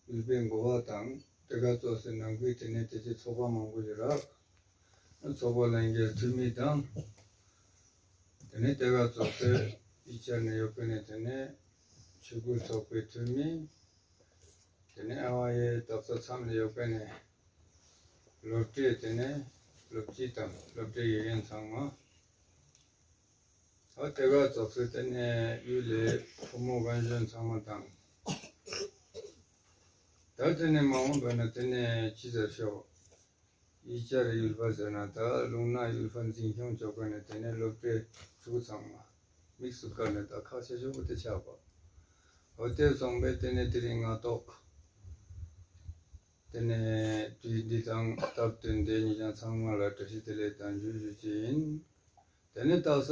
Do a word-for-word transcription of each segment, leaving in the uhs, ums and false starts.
ཡུལ་པའི་འགོ་བ་དང་། དེ་ག་ཙོགས་སི་ནང་པའི་དེ་ནས་དེ་ཅི་ཚོགས་པ་མང་པོ་ཞིག་རག་ཚོགས་པ་ལྷན་རྒྱས་འཐུས་མི་དང་། དེ་ནས་དེ་ག་ཙོགས་སི་ཡིག་ཆ་ནས་ཡོད་པའི་ནས་དེ་ནས་ཆོས་སྐུལ་ཚོགས་པའི་འཐུས་མི། དེ་ནས་ཨ་བ་ཡའི་དག་ས་མཚམས་ནས་ཡོད་པའི་ནས་སློབ་གྲྭའི་དེ་ནས་སློབ་སྤྱི་དང་སློབ་གྲྭའི་ཡོད་ཡན་ཚང་མ། ཨ་དེ་ག་ཙོགས་སི་དེ་ནས་ཡུལ་ལས་ཕོ་མོ་རྒན་གཞོན་ཚང་མ་དང་། ད་དེ་ནས་མ་འོངས་པ་ན་དེ་ནས་ཅི་ཟེར་ཤོག་ཡིག་ཆ་རེ་ཡུལ་པ་ཟེར་ན་ད་ལུང་ན་ཡུལ་པ་འཛིན་སྐྱོང་ཆོག་ག་ནས་དེ་ནས་སློབ་གྲྭའི་ཕྲུ་གུ་ཚང་མ་དམིགས་སུ་བཀར་ནས་ད་ཁག་ཆེ་ཤོས་པོ་དེ་ཆགས་པ། འོ་དེ་སོང་པས་དེ་ནས་དེ་རིང་སྔ་ཐོག་དེ་ནས་དུས་འདི་དང་སྟབས་བསྟུན་ཏེ་ཉེ་ཞང་ཚང་མ་ལ་བཀྲ་ཤིས་བདེ་ལེགས་དང་འཇུ་ཞུ་ཅི་ཡིན། དེ་ནས་དག་ས་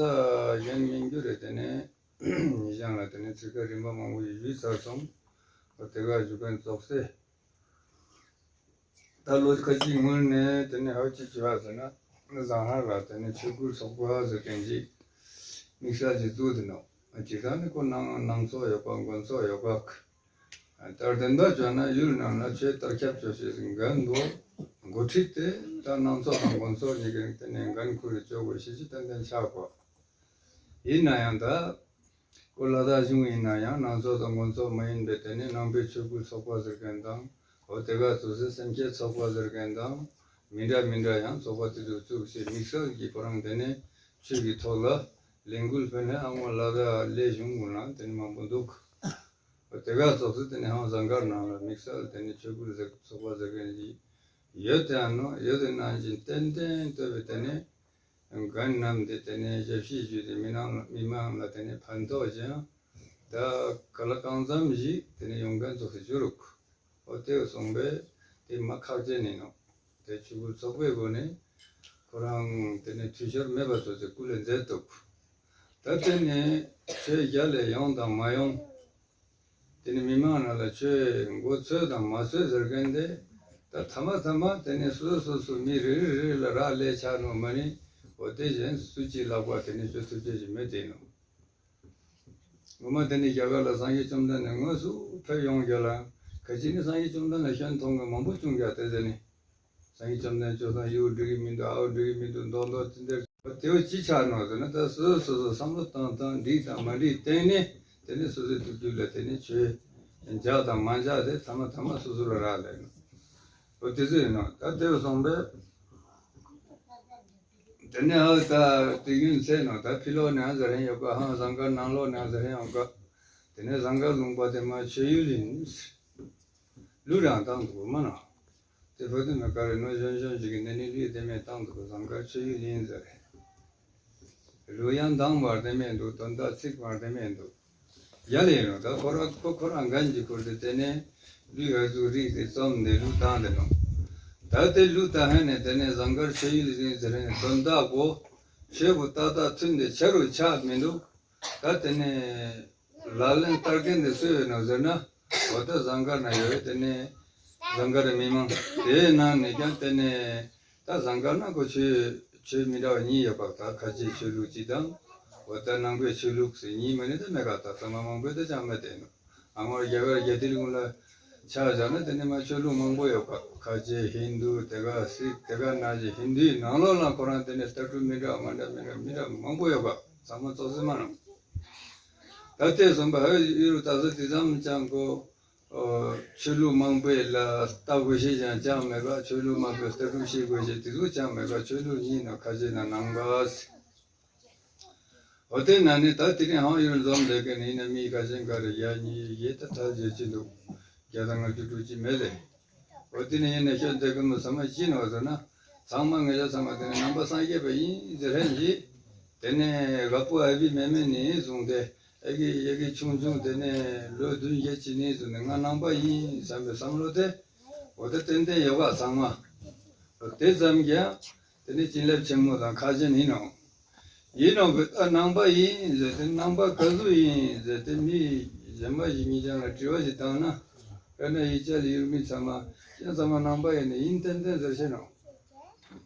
གཞན་མིན་རྒྱུ་རེད། དེ་ནས་ཉེ་ཞང་ལ་དེ་ནས་ཚིག་ཁ་རིམ་པ་མང་པོ་ཞིག་ཞུས་ཚར་སོང་། འོ་དེ་ག་ཞུ་མཁན་ཙོགས་སེ། ད་ལོ་ཁ་ཅིག་སྔོན་ནས་དེ་ནས་ཧ་ཅི་བྱས་པ་ཟེར་ན། བཟང་ཧ་ལ་དེ་ནས་ཆོས་སྐུལ་ཚོགས་པ་ཟེར་མཁན་ཅིག་དམིགས་བསལ་གྱི་བཙུགས་དེ་ནོ། སྤྱིར་བཏང་ནི་ཁོ་ནང་ནང་ཚོགས་ཡོད་པ་དགོན་ཚོགས་ཡོད་པ། ད་བདེན་པ་བྱས་ན་ཡུལ་ནང་ལ་ཆོས་དར་ཁྱབ་བྱོས་ཤེས་ཟིན་འགན་འདུག་འགོ་ཁྲིད་དེ་ད་ནང་ཚོགས་དང་དགོན་ཚོགས་གཉིས་ཀྱི་དེ་ནས་འགན་ཁུར་བྱོས་དགོས་ཤེས་ཀྱི་ཏན་ཏན་ཆགས་དགོས། ཡིན་ན་ཡང་ད། ཁོ་ལ་དྭགས་གཞུང་ཡིན་ན་ཡང་ནང་ཚོགས་དང་དགོན་ཚོགས་མ་ཡིན་པའི་དེ་ནས་ནང་པའི་ཆོས་སྐུལ་ཚོགས་པ་ཟེར་མཁན་དང་། འོ་དེ་ག་ཚོ་སེ་སེམས་བསྐྱེད་ཚོགས་པ་ཟེར་མཁན་དང་། མི་འདྲ་མི་འདྲ་ཡང་ཚོགས་པ་དེ་ཚོ་བཙུགས་ཤེས་དམིགས་བསལ་གྱིས་ཁོ་རང་དེ་ནས་ཆོས་ཀྱི་ཐོག་ལ་ལས་འགུལ་སྤེལ་ནས་ཨ་ངོ་ལ་དྭགས་ལས་གཞུང་ཀུན་ལ་དེ་ནས་མང་པོ་འདུག་འོ་དེ་ག་ཚོ་སེ་དེ་ནས་ཧང་ཟངས་དཀར་ནང་ལ་དམིགས་བསལ་དེ་ནས་ཆོས་སྐུལ་ཚོགས་པ་ཟེར་མཁན་ཞིག་ཡོད་དེ་ཨ་ནོ་ཡོད་དེ་ནང་བཞིན་ཏན་ཏན་བསྟོད་པའི་དེ་ནས། འགན་བསྣམས་ཏེ་དེ་ནས་ཞབས་ཕྱི་ཞུས་ཏེ་མི་ནང་མི་མང་ལ་དེ་ནས་ཕན་ཐོགས་ཅིང་། ད་ག་ལ་གང་འཚམ་ཞིག་དེ་ནས་ཡོང་མཁན་ཚོགས་སུ་གྱུར་རུག་འོ་དེ་གསུངས་པས་དེ་མ་ཁག་ཅན་ཡིན་ནོ། དེ་ཆོས་སྐུལ་ཚོགས་པའི་སྒོ་ནས་ཁོ་རང་དེ་ནས་འཐུས་ཤོར་མེད་པ་ཚོགས་སུ་སྐུ་ལས་མཛད་འདུག་ད་དེ་ནས་ཆོས་རྒྱ་ལས་ཡོང་དང་མ་ཡོང་། དེ་ནི་མི་མང་རྣམས་ལ་ཆོས་མགོ་ཚོས་དང་མ་ཚོས་ཟེར་མཁན་དེ། ད་ཐ་མ་ཐ་མ་དེ་ནི་སོ་སོ་སོ་སོ་མི་རེ་རེ་རེ་ལ་རག་ལས་ཆགས་ནོ་མ་ནི། འོ་དེ་གཞན་སུ་གཅིག་ལག་པ་དེ་ནི་ཆོས་ཐུབ་ཆོས་ཞིག་མེད་དེ་ནོ། ངོ་མ་དེ་ནི་རྒྱ་གར་ལ་སངས་རྒྱས་བཅོམ་ལྡན་འདས་དངོས་སུ་ཕེབས་ཡོང་རྒྱུ་ལ། ཁ་ཅིག་ནི་སངས་རྒྱས་བཅོམ་ལྡན་འདས་ལ་སྐྱོན་མཐོང་མཁན་མང་པོ་བྱུང་རྒྱུ་དེ་ཟེར་ནི། སངས་རྒྱས་བཅོམ་ལྡན་འདས་ད་ཡུལ་འགྲིག་གི་མི་འདུག་ཨའོ་འགྲིག་གི་མི་འདུག་མདོག་མདོག་དེ་འདྲ་དེ་བ་ཅི་ཆགས་ནོ་ཟེར་ན། ད་སོ་སོ་སོ་སོ་བསམ་བློ་བཏང་སྟངས་འགྲིག་དང་མ་འགྲིག་བསྟན་ནས། དེ་ནས་སོ་སོའི་ཐུགས་རྒྱུད་ལ་དེ་ནས་ཆོས་འཇགས་དང་མ་འཇགས་དེ་ཐ་མ་ཐ་མ་སོ་སོ་ལ་རག་ལས་ནོ། འོ་དེ་ཚོ་ཡིན་ནོ། ད་དེ་བ་སོང་པས། དེ་ནས་ཨ་ད་དུས་རྒྱུན་ཚེ་ནོ། ད་ཕྱི་ལོགས་ནས་ཨ་ཟེར་ཡང་ཡོད་ཀ་ཧང་ཟངས་དཀར་ནང་ལོགས་ནས་ཨ་ཟེར་ཡང་ཡོད་ཀ་དེ་ནས་ཟངས་དཀར་ལུང་པ་དེ་མ་ཆོས་ཡུལ་ཡིན། གླུ་རང་བཏང་འདུག་མ་ན། དེ་བོད་དུ་མི་དཀར་རེ་ནོ་གཞོན་གཞོན་ཞིག་གི་ནས་ནི་གླུ་དེ་མེད་བཏང་འདུག་ཟངས་དཀར་ཆོས་ཡུལ་ཡིན་ཟེར། གླུ་ཡང་གདངས་བར་དེ་མེད་འདུག་དོན་དག་ཚིག་བར་དེ་མེད་འདུག་ཡ་ལས་ཡིན་ནོ། ད་ཁོ་རང་ཁོ་ཁོ་རང་འགན་གྱི་སྐོར་དེ་དེ་ནས་གླུ་ཡ་ཟུག་རིག་དེ་རྩོམ་དེ་གླུ་བཏང་དེ་ནོ། ད་དེ་གླུ་བཏང་ཧན་ནས་དེ་ནས་ཟངས་དཀར་ཆོས་ཡུལ་ཡིན་ཟེར་ནས་དོན་དག་པོ་ཆོས་པོ་ཏག་ཏག་མཐུན་དེ་ཆ་རུ་ཆགས་མི་འདུག་ད་དེ་ནས། ལག་ལེན་བསྟར་མཁན་དེ་སུ་ཡོད་ནོ་ཟེར་ན། འོ་ད་ཟངས་དཀར་ན་ཡོད་དེ་ནས། ཟངས་དཀར་མི་མང་དེའི་ནང་ནས་ཀྱང་དེ་ནས། ད་ཟངས་དཀར་ན་ཁོ་ཆོས་ཆོས་མི་འདྲ་བ་གཉིས་ཡོད་པ། ད་ཁ་ཆེའི་ཆོས་ལུགས་གཅིག་དང་། འོ་ད་ནང་པའི་ཆོས་ལུགས་ཟེར་གཉིས་མ་ནི་ད་མེད་ག་ད་ཚང་མ་མང་པོས་ད་ཅང་མེད་དེ་ནོ། ཨ་མར་རྒྱ་གར་རྒྱ་ཏི་ལི་ཀུན་ལ་ཆ་བཞག་ན་དེ་ནས་མ་ཆོས་ལུགས་མང་པོ་ཡོད་པ། ཁ་ཆེ་ཧིན་དུ་དེ་ག་སིག་དེ་ག་ན་ཅི་ཧིན་དུའི་ནང་ལོགས་ལ་ཁོ་རང་དེ་ནས་ལྟ་གྲུབ་མི་འདྲ་བ་མ་འདྲ་མི་འདྲ་མི་འདྲ་མང་པོ་ཡོད་པ། ཚང་མ་ཙོག་ཟེར་མ་རང་། ད་ལྟའི་བཟོ་འབའ་ཧོ་ཡུ་རུ་ད་ས་དེ་ཙམ་ཅང་གོ། ཆོས་ལུགས་མང་པོའི་ལ་ལྟ་དགོས་ཤེས་ཀྱང་ཅང་མེད་པ། ཆོས་ལུགས་མང་པོའི་ལྟ་གྲུབ་ཤེས་དགོས་ཤེས་དེ་ཚོ་ཅང་མེད་པ། ཆོས་ལུགས་གཉིས་ནང་ཁ་ཆེ་ན་ནང་པ། འོ་དེ་ན་ནི་ད་དེ་རིང་ཧང་ཡུལ་འཛོམས་ལས་ཀ་ནི་ཡིན་ན་མི་ཁ་ཆེན་ག་རེ་ཡ་གཉིས་ཡེ་ད་ཐལ་བྱེད་ཀྱི་འདུག་བརྒྱ་དང་ལྔ་བཅུ་དྲུག་ཅུ་མེད་ལེ། འོ་དེ་ནི་ཡིན་ན་ཤོད་དེ་ཀུན་མོ་ཚང་མ་ཅི་ནོ་ཟེར་ན། ཚང་མ་ངེད་ཅག་ཚང་མ་དེ་ནི་ནང་པ་སངས་རྒྱས་པ་ཡིན་ཟེར་ཧན་གྱིས། དེ་ནས་རྒད་པོ་ཨ་བི་མེ་མེ་ནས་བཟུང་སྟེ་ཨ་གི་ཡ་གི་ཆུང་ཆུང་དེ་ནས་ལོ་བདུན་བརྒྱད་ཅིག་ནས་བཟུང་ནས་ང་ནང་པ་ཡིན་བསམ་པའི་བསམ་བློ་དེ། འོ་དེ་ཏན་ཏན་ཡོད་པ་ཚང་མ། འོ་དེ་ཙམ་གྱིས་དེ་ནི་བྱིན་རླབས་ཆེན་མོ་དང་ཁ་ཆེན་ཡིན་ནོ། ཡིན་ནོ་བས་ད་ནང་པ་ཡིན་ཟེར་ཏེ་ནང་པ་ག་ཟུག་ཡིན་ཟེར་ཏེ་མི་གཞན་པ་ཞིག་གཉིས་ཀྱང་ལ་དྲི་བ་ཞིག་བཏང་ན། དཔེར་ན་ཡིག་ཆ་ལ་ཡུལ་མི་ཚང་མ་ཁྱེད་ཚང་མ་ནང་པ་ཡིན་ན་ཡིན་ཏན་ཏན་ཟེར་ཤེས་ནོ།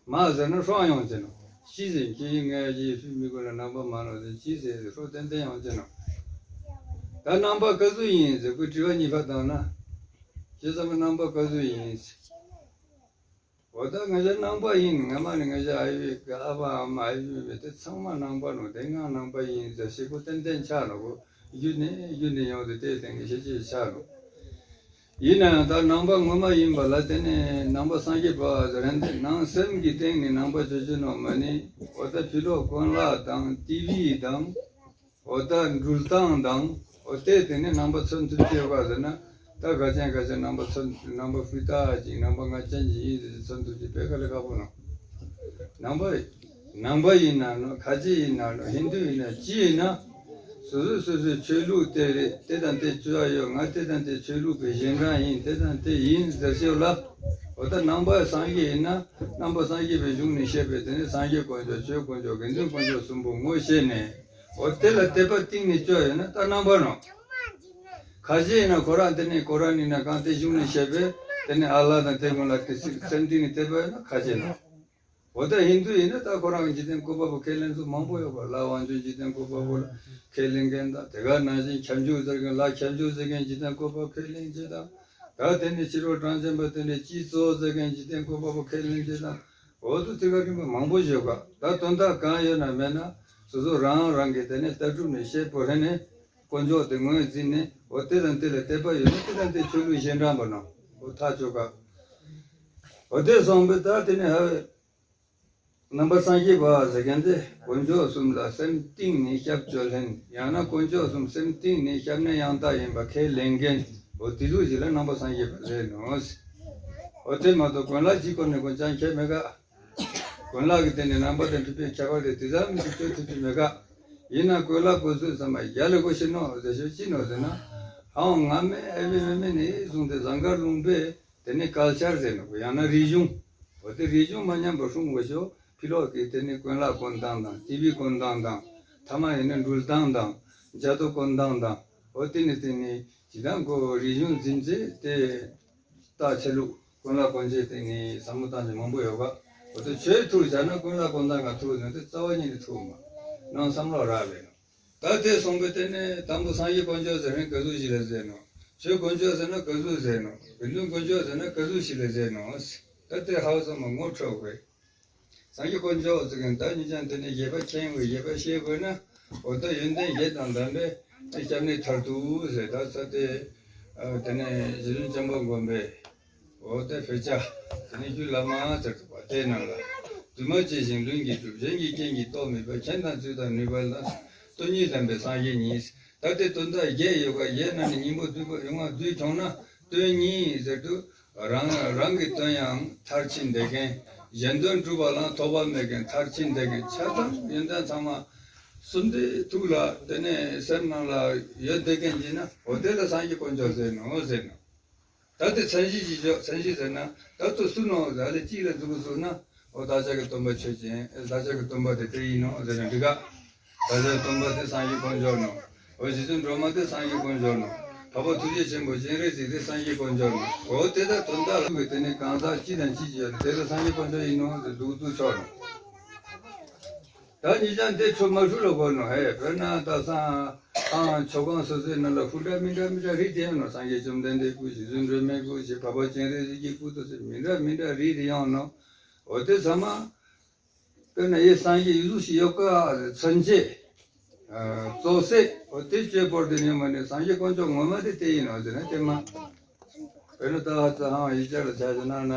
མ་ཟེར་ན་ཧྲོང་ཡོང་ཅེ་ནོ། ཅི་ཟེར་ཁྱེད་ཡིན་ངའི་ཡིད་ཕུལ་མི་དགོས་ན་ནང་པ་མ་ནོ་ཟེར་ཅི་ཟེར་ཧྲོ་ཏན་ཏན་ཡོང་ཅེ་ནོ། ད་ནང་པ་ག་ཟུག་ཡིན་ཟེར་ཁོས་དྲི་བ་གཉིས་པ་བཏང་ན། ཁྱེད་ཚང་མ་ནང་པ་ག་ཚོད་ཡིན། འོ་ད་ང་ཚོ་ནང་པ་ཡིན། སྔ་མ་ནས་ང་ཚོ་ཨ་ཡོད་ཨ་ཕ་ཨ་མ་ཨ་ཡོད་མེད་དེ་ཚང་མ་ནང་པ་ནོ། དེ་སྔ་ནང་པ་ཡིན་ཟེར་ཤེས་པོ་ཏན་ཏན་ཆགས་ནོ་གོ། རྒྱུ་ནས་རྒྱུ་ནས་ཡོང་དུས་དེ་སྟེང་གི་ཤེས་བྱེད་ཆགས་ནོ། ཡིན་ནའང་ད་ནང་པ་ངོ་མ་ཡིན་པ་ལ་དེ་ནས་ནང་པ་སངས་རྒྱས་པ་ཟེར་ཡང་དེ་ནང་སེམས་ཀྱི་སྟེང་ནས་ནང་པ་བྱེད་རྒྱུ་ནོ་མ་ནི། འོ་ད་ཕྱི་ལོགས་གོན་ལག་དང་ཏི་ཝི་དང་། འོ་ད་འགྲུལ་སྟངས་དང་། འོ་དེ་དེ་ནས་ནང་པ་མཚོན་ཐུབ་ཀྱི་ཡོད་ག་ཟེར་ན། ད་ག་ཅན་ག་ཅན་ནང་པ་མཚོན། ནང་པ་སྤུས་དག་ཅིག་ནང་པ་ངར་ཅན་ཅིག་ཡིན་ཟེར་མཚོན་ཐུབ་ཀྱི་དཔེ་དཀའ་ལས་ཁག་པོ་ནོ། ནང་པ་ནང་པ་ཡིན་ན་ནོ། ཁ་ཆེ་ཡིན་ན་ནོ། ཧིན་དུ་ཡིན་ན་ཅི་ཡིན་ན། སོ་སོས་སོ་སོའི་ཆོས་ལུགས་དེ་རེད། དེ་དང་དེ་ཆོས་ཡོད། ང་དེ་དང་དེ་ཆོས་ལུགས་པའི་གཞན་དབང་ཡིན། དེ་དང་དེ་ཡིན་ཟེར་ཤེས་ལ། འོ་ད་ནང་པ་སངས་རྒྱས་ཡིན་ན་ནང་པ་སངས་རྒྱས་པའི་གཞུང་ནས་བཤད་པའི་དེ་ནི་སངས་རྒྱས་དཀོན་མཆོག་ཆོས་དཀོན་མཆོག་དགེ་འདུན་དཀོན་མཆོག་གསུམ་པོ་ངོ་ཤེས་ནས། འོ་དེ་ལ་དད་པ་གཏིང་ནས་བཅོལ་ཡོད་ན་ད་ནང་པ་ནོ། ཁ་ཆེ་ཡིན་ན་ཁོ་རང་དེ་ནི་ཁོ་རང་ནི་ན་གང་དེ་གཞུང་ནས་བཤད་པའི་དེ་ནི་ཨ་ལ་དང་དེ་ཀུན་ལ་དེ་སེམས་གཏིང་ནས་དད་པ་ཡོད་ན་ཁ་ཆེ་ནོ། འོ་ད་ཧིན་དུ་ཡིན་ན་ད་ཁོ་རང་འཇིག་རྟེན་བཀོད་པ་པོ་ཁས་ལེན་ཚུལ་མང་པོ་ཡོད་པ། ལྷ་དབང་ཕྱུག་འཇིག་རྟེན་བཀོད་པ་པོ་ལ་ཁས་ལེན་མཁན་དང་། དེ་ག་ནང་བཞིན་ཁྱབ་འཇུག་ཟེར་མཁན། ལྷ་ཁྱབ་འཇུག་ཟེར་མཁན་འཇིག་རྟེན་བཀོད་པ་ཁས་ལེན་བྱེད་དང་། ད་དེ་ནི་ཕྱི་རོལ་གྲངས་ཅན་པ་དེ་ནི་སྤྱི་གཙོ་ཟེར་མཁན་འཇིག་རྟེན་བཀོད་པ་པོ་ཁས་ལེན་བྱེད་དང་། འོ་ད་དེ་ག་རིམ་པ་མང་པོ་ཡོད་ག། ད་དོན་དག་གང་ཡོད་ན་མེད་ན་སོ་སོ་རང་རང་གི་དེ་ནི་ལྟ་གྲུབ་ནས་བཤད་པོ་རེ་ནས་དཀོན་མཆོག་དེ་ངོས་འཛིན་ནས། འོ་དེ་དང་དེ་ལ་དད་པ་ཡོད་ན་དེ་དང་དེ་ཆོས་ལུགས་གཞན་དྲང་པ་ནོ། འོ་ཐག་ཆོད་ག། འོ་དེ་སོང་པས་ད་དེ་ནི་ཧ་བས། ནང་པ་སངས་རྒྱས་པ་ཟེར་མཁན་དེ་དཀོན་མཆོག་གསུམ་ལ་སེམས་གཏིང་ནས་སྐྱབས་བཅོལ་ལེན། ཡང་ན་དཀོན་མཆོག་གསུམ་སེམས་གཏིང་ནས་སྐྱབས་གནས་ཡང་དག་ཡིན་པ་ཁས་ལེན་མཁན། འོ་དེ་ཚོ་ཞིག་ལ་ནང་པ་སངས་རྒྱས་པ་ཟེར་ནོ། འོ་དེ་མ་གཏོགས་གོན་ལག་གཅིག་གོན་ནས་གོན་ཅང་ཁྱད་མེད་ག། གོན་ལག་གི་སྟེང་ནས་ནང་པ་དང་ཕྱི་པའི་ཁྱད་པར་དེ་དེ་ཙམ་ཞིག་གཅོད་ཐུབ་ཀྱི་མེད་ག། ཡིན་ན་གོན་ལག་གོན་ཚུལ་ཚང་མ་རྒྱ་ལ་གོ་ཤེས་ནོ་ཟེར་ཤོད་ཅི་ནོ་ཟེར་ན། ཧང་སྔ་མའི་ཨ་བི་མེ་མེ་ནས་བཟུང་སྟེ་ཟངས་དཀར་ལུང་པའི་དེ་ནི་ཀལ་ཆར་ཟེར་ནོ། ཡང་ན་རིག་གཞུང་། འོ་དེ་རིག་གཞུང་མ་ཉམས་པར་སྲུང་དགོས་ཤོག། ཕྱི་ལོགས་ཀྱི་དེ་ནི་གོན་ལག་གོན་སྟངས་དང་། ཏི་ཝི་གོན་སྟངས་དང་། ཐ་མ་ཡིན་ན་འགྲུལ་སྟངས་དང་། ལྗགས་ཏོ་གོན་སྟངས་དང་། འོ་དེ་ནི་དེ་ནི་ཇི་ལྟར་གོ་རིག་གཞུང་འཛིན་ཚེ་དེ་རྟགས་ཆ་ལུགས་གོན་ལག་གོན་ཆས་དེ་ནི་བསམ་བློ་བཏང་ཆ་མང་པོ་ཡོད་ག། འོ་དེ་ཆོས་ཐུག་བྱ་ན་གོན་ལག་གོན་སྟངས་ག་ཐུག་ཟེར་ན་དེ་རྩ་བ་ཉིད་ནས་ཐུག་མ་ནང་བསམ་བློ་རག་ལས་ནོ། ད་དེ་སོང་པས་དེ་ནས་དང་པོ་སངས་རྒྱས་དཀོན་མཆོག་ཟེར་མཁན་ག་ཟུག་ཞིག་ལ་ཟེར་ནོ། ཆོས་དཀོན་མཆོག་ཟེར་ན་ག་ཟུག་ཟེར་ནོ། དགེ་འདུན་དཀོན་མཆོག་ཟེར་ན་ག་ཟུག་ཞིག་ལ་ཟེར་ནོ། ད་དེ་ཧ་ཚང་མ་ངོ་འཕྲོད་དགོས། སངས་རྒྱས་དཀོན་མཆོག་ཟེར་མཁན་ད་ཉིད་ཀྱང་དེ་ནས་བཞེད་པ་མཁྱེན་དགོས། བཞེད་པ་ཤེས་དགོས་ན། འོ་ད་ཡོན་ཏན་བརྒྱད་དང་ལྡན་པའི་སྐྱབས་གནས་མཐར་ཐུག་ཟེར། ད་ས་དེ་དེ་ནས་རྗེ་བཙུན་བྱམས་པ་མགོན་པོས། འོ་དེ་བོད་ཇ། དེ་ནི་རྒྱུད་བླ་མ་ཟེར་འདུག་པ། དེའི་ནང་ལ། འདུས་མ་བྱས་ཤིང་ལྷུན་གྱིས་གྲུབ། གཞན་གྱི་རྐྱེན་གྱིས་རྟོགས་མེད་པ། མཁྱེན་དང་བརྩེ་དང་ནུས་པ་ལ། སྟོང་ཉིད་ལྡན་པའི་སངས་རྒྱས་ཉིད། ད་དེ་དོན་དག་བརྒྱད་ཡོད་པ། བརྒྱད་ནང་ནས་སྙིང་པོ་བསྡུས་པ་ཡོང་བ་བསྡུས་བྱུང་ན་སྟོང་ཉིད་ཟེར་དུས་རང་རང་གི་དོན་ཡང་མཐར་ཕྱིན་བསྡད་མཁན། གཞན་དོན་སྒྲུབ་པ་ལའང་ཐོགས་པ་མེད་མཁན། མཐར་ཕྱིན་བསྡད་མཁན། ཆ་ཚང་ཡོན་ཏན་ཚང་མ་གསུམ་དེ་ཐུགས་ལ་དེ་ནས་སེམས་ནང་ལ་ཡོད་བསྡད་མཁན་ཡིན་ན། འོ་དེ་ལ་སངས་རྒྱས་དཀོན་མཆོག་ཟེར་ནོ་ཟེར་ནོ། ད་དེ་མཚན་གཞི་ཞིག་བརྗོད། མཚན་གཞི་ཟེར་ན་ད་དུ་སུ་ནོ་ཟེར་ལ་གཅིག་ལ་འཛུགས་སུ་ན། འོ་བདག་ཅག་གི་སྟོན་པ་ཆོས་ཅན། བདག་ཅག་གི་སྟོན་པ་དེ་དེ་ཡིན་ནོ་ཟེར་ན་འགྲིག་ག། བདག་ཅག་གི་སྟོན་པ་དེ་སངས་རྒྱས་དཀོན་མཆོག་ནོ། འོ་རྗེ་བཙུན་སྒྲོལ་མ་དེ་སངས་རྒྱས་དཀོན་མཆོག་ནོ། འཕགས་པ་ཐུགས་རྗེ་ཆེན་པོ་སྤྱན་རས་གཟིགས་དེ་སངས་རྒྱས་དཀོན་མཆོག་ནོ། འོ་དེ་ལྟར་དོན་དག་ལ་དེ་ནི་གང་ཟག་སྤྱི་དང་སྤྱི་གཅིག་ཡོད་དེ་ལ་སངས་རྒྱས་དཀོན་མཆོག་ཡིན་ནོ་ཟེར་འདུག་ཚུལ་ཆོག་ནོ། ད་ཉིད་ཀྱང་དེ་ཆོས་མ་ཧྲུལ་ལ་གོ་ནོ། ཧེ་དཔེར་ན་ད་སང་ཨང་ཆོས་ཁང་སོ་སོའི་ནང་ལ་སྐུ་འདྲ་མི་འདྲ་མི་འདྲ་རིས་དེ་ཡོང་ནོ། སངས་རྒྱས་བཅོམ་ལྡན་འདས་སྐུ། རྗེ་བཙུན་སྒྲོལ་མའི་སྐུ། རྗེ་འཕགས་པ་སྤྱན་རས་གཟིགས་ཀྱི་སྐུ་སོ་སོའི་མི་འདྲ་མི་འདྲ་རིས་དེ་ཡོང་ནོ། འོ་དེ་ཚང་མ་དཔེར་ན་ཡེ་སངས་རྒྱས་ཡུལ་གཟུགས་ཤིག་ཡོད་ཀ་མཚོན་བྱེད། ཨ་རྫོགས་སྲེད། འོ་དེ་སྤྱོད་པོར་དེ་ཉོན་མ་ནས་སངས་རྒྱས་དཀོན་མཆོག་ངོ་མ་དེ་དེ་ཡིན་ནོ་ཟེར་ན་དེ་མ། དཔེར་ན་ད་ཧ་ཙ་ཧང་ཡིག་ཆ་ལ་ཆ་བཞག་ན་ན་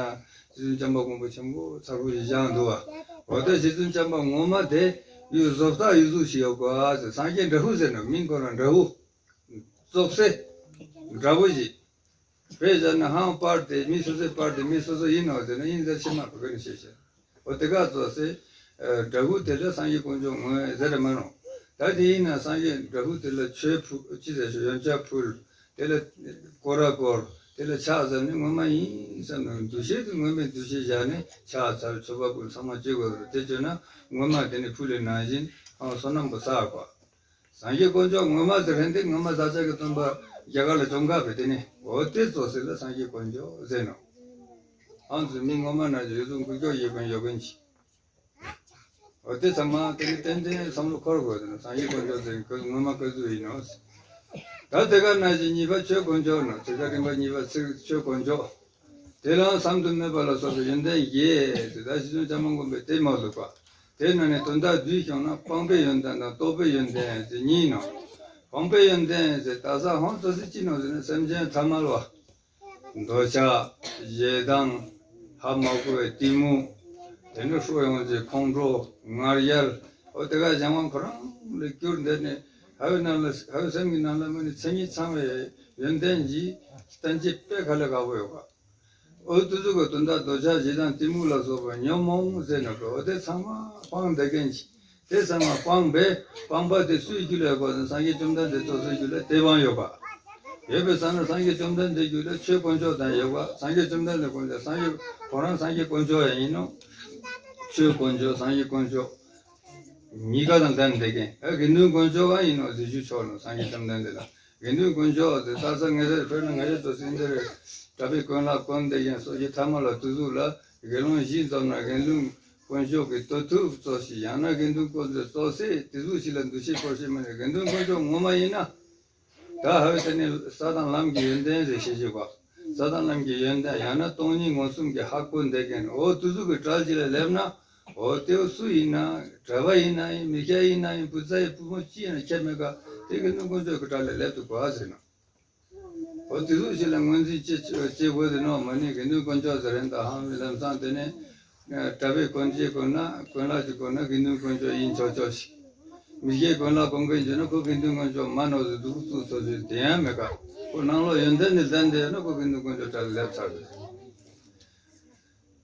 རྗེ་བཙུན་བྱམས་པ་མགོན་པོ་ཆེན་པོ་ཚ་ཁུ་ཞིག་བཞེངས་འདུག་བ། འོ་ད་རྗེ་བཙུན་བྱམས་པ་ངོ་མ་དེ་ཡུལ་བཟོ་ལྟ་ཡུལ་གཟུགས་ཤིག་ཡོད་ཀ་ཟེར། སངས་རྒྱས་འདྲ་བོ་ཟེར་ན་མིང་ཁོ་རང་འདྲ་བོ། རྫོགས་སྲེད་འདྲ་བོ་ཞིག་དཔེ་བཞག་ན་ཧང་པར་དེ་མི་སོ་སོའི་པར་དེ་མི་སོ་སོ་ཡིན་ནོ་ཟེར་ན་ཡིན་ཟེར་ཕྱི་མ་བུ་ག་ནས་བཤད་བཤད། འོ་དེ་ག་རྫོགས་སྲེད། འདྲ་བོ་དེ་ལ་སངས་རྒྱས་དཀོན་མཆོག་ངོས་ཟེར་ར་མ་རུང་། ད་དེ་ཡིན་ན་སངས་རྒྱས་འདྲ་བོ་དེ་ལ་མཆོད་ཕུལ་ཅི་ཟེར་ཞུ་ཡོན་ཆབ་ཕུལ། དེ་ལ་སྐོར་ར་བསྐོར། དེ་ལ་ཕྱག་འཚལ་ནས་ངོ་མ་ཡིན་བསམ་ནས་འདུ་ཤེས་དེ་ངོ་མའི་འདུ་ཤེས་བཞག་ནས་ཕྱག་འཚལ་མཆོད་པ་ཕུལ་ཚང་མ་བྱེད་དགོས་རེད། དེ་བྱས་ན་ངོ་མ་དེ་ནི་ཕུལ་ལས་ནང་བཞིན་ཨང་བསོད་ནམས་པོ་བསགས་པ། སངས་རྒྱས་དཀོན་མཆོག་ངོ་མ་ཟེར་མཁན་དེ་ངོ་མ་བདག་ཅག་གི་སྟོན་པ་རྒྱ་གར་ལ་བྱོན་ག་བས་དེ་ནི་འོ་དེ་རྫོགས་སྲེད་ལ་སངས་རྒྱས་དཀོན་མཆོག་ཟེར་ནོ། ཨང་ཚུ་མི་ངོ་མ་ན་ཡོད་ཚུལ་འགུལ་སྐྱོད་ཡོད་མཁན་ཡོད་མཁན་གྱི། འོ་དེ་ཚང་མ་དེ་ནི་ཏན་ཏན་བསམ་བློ་འཁོར་དགོས་དེ་ནི་སངས་རྒྱས་དཀོན་མཆོག་ཟེར་མཁན་ངོ་མ་ག་ཚོད་ཡིན་ནོ། ད་དེ་ག་ནང་བཞིན་གཉིས་པ་ཆོས་དཀོན་མཆོག་ནོ། ཚིག་ཀ་རིམ་པ་གཉིས་པ་ཚིག་ཆོས་དཀོན་མཆོག་དེ་ལའང་བསམ་དུ་མེད་པ་ལ་སོགས་པའི་ཡོན་ཏན་བཞི་ཟེར། ད་ཞེ་ཙམ་བྱམས་མགོན་པོས་དེ་མ་བླུགས་པ། དེ་ནང་ནས་དོན་དག་བསྡུས་བྱུང་ན་སྤངས་པའི་ཡོན་ཏན་དང་རྟོགས་པའི་ཡོན་ཏན་ཟེར་གཉིས་ནོ། སྤངས་པའི་ཡོན་ཏན་ཟེར་ད་ས་ཧོན་ཙོ་སི་ཅི་ནོ་ཟེར་ན་སེམས་ཅན་ཐ་མལ་བ། འདོད་ཆགས། ཞེ་སྡང་། ཧ་མ་གོ་བའི་གཏི་མུག་དེ་ནས་ཧྲོ་ཡོང་ཅེས་ཁོང་ཁྲོ། ང་རྒྱལ། འོ་དེ་ག་གཞན་དབང་ཁོ་རང་ལ་གྱུར་འདི་ནས་ཧ་བའི་ནང་ལ་ཧ་བའི་སེམས་ཀྱི་ནང་ལ་མི་ནི་མཚན་ཉིད་ཚང་བའི་ཡོན་ཏན་གྱི་བསྟན་བཅོས་དཔེ་ཁ་ལ་དགའ་པོ་ཡོད་པ། འོ་དུ་ཟུག་གི་དོན་དག་འདོད་ཆགས་ཞེ་སྡང་གཏི་མུག་ལ་སོགས་པ་ཉོན་མོངས་ཟེར་ན་འོ་དེ་ཚང་མ་སྤངས་བསྡད་མཁན་ཅིག་དེ་ཚང་མ་སྤངས་པས་སྤངས་པ་དེ་སུའི་རྒྱུད་ལ་ཡོད་པ་ཟེར་ན་སངས་རྒྱས་བཅོམ་ལྡན་འདས་སོ་སོའི་རྒྱུད་ལ་དེ་སྤངས་ཡོད་པ། ཡོད་པའི་ས་ན་སངས་རྒྱས་བཅོམ་ལྡན་འདས་རྒྱུད་ལ་ཆོས་དཀོན་མཆོག་དང་ཡོད་པ། སངས་རྒྱས་བཅོམ་ལྡན་འདས་དཀོན་མཆོག་སངས་རྒྱས་ཁོ་རང་སངས་རྒྱས་དཀོན་མཆོག་ཡང་ཡིན་ནོ། ཆོས་དཀོན་མཆོག་སངས་རྒྱས་དཀོན་མཆོག་གཉིས་ཀ་དང་ལྡན་བསྡད་མཁན། ཨ་དགེ་འདུན་དཀོན་མཆོག་གང་ཡིན་ནོ་ཟེར་ཞུ་ཆོག་ནོ། སངས་རྒྱས་བཅོམ་ལྡན་འདས་ལ་དགེ་འདུན་དཀོན་མཆོག་ཟེར་ད་ས་ངེས་ཟེར་དཔེར་ན་ང་ཡོད་ཚོ་སེང་ཟེར་གྲྭ་པའི་དཀོན་ལ་དཀོན་བསྡད་མཁན་སོ་སྐྱེ་ཐ་མ་ལ་དུ་ཟུག་ལ་དགེ་སློང་བཞི་འཛོམས་ན་དགེ་འདུན་དཀོན་མཆོག་གི་དོ་ཐུབ་གཙོ་ཞིག་ཡང་ན་དགེ་འདུན་དཀོན་མཆོག་གཙོ་སེ་དེ་ཟུག་ཞིག་ལ་འདུ་ཤེས་འཁོར་ཤེས་མ་ནི་དགེ་འདུན་དཀོན་མཆོག་ངོ་མ་ཡིན་ན། ད་ཧ་བའི་དེ་ནི་ས་དང་ལམ་གྱི་ཡོན་ཏན་ཟེར་ཤེས་བྱེད་པ། ས་དང་ལམ་གྱི་ཡོན་ཏན་ཡང་ན་སྟོང་ཉིད་མངོན་སུམ་གྱི་ཧ་གོ་བསྡད་མཁན་འོ་དུ་ཟུག་གི་གྲལ་གཅིག་ལ་སླེབས་ན། འོ་དེ་འོ་སུ་ཡིན་ན་གྲྭ་པ་ཡིན་ན་ཡིན་མི་སྐྱ་ཡིན་ན་ཡིན་བུ་ཚ་ཡིན་བུ་མོ་ཅི་ཡིན་ན་ཁྱད་མེད་ཀ་དེ་གི་དཀོན་མཆོག་གི་གྲལ་ལ་སླེབས་འདུག་ག་ཟེར་ན། འོ་དེ་ཚོ་ཞིག་ལ་ངོས་འཛིན་བྱེད་བྱེད་དགོས་ཟེར་ནོ་མ་ནི་དགེ་འདུན་དཀོན་མཆོག་ཟེར་རན་ད་ཧང་མི་ལམ་སང་དེ་ནས་གྲྭ་པའི་དཀོན་བརྩེགས་དགོས་ན་དཀོན་ལག་ཅིག་དགོས་ན་དགེ་འདུན་དཀོན་མཆོག་ཡིན་ཆོག་ཆོག་ཞིག་མི་སྐྱའི་དཀོན་ལག་དགོན་མཁན་བྱས་ན་ཁོ་དགེ་འདུན་དཀོན་མཆོག་མ་ནོར་ཟེར་འདུག་བཙུགས་ཚོ་ཞིག་དེ་ཡང་མེད་ཀ་ཁོ་ནང་ལོགས་ཡོན་ཏན་ནི་ལྡན་དེ་ཡོད་ན་ཁོ་དགེ་འདུན་དཀོན་མཆོག་གྲལ་ལ་སླེབས་ཚར་རེད།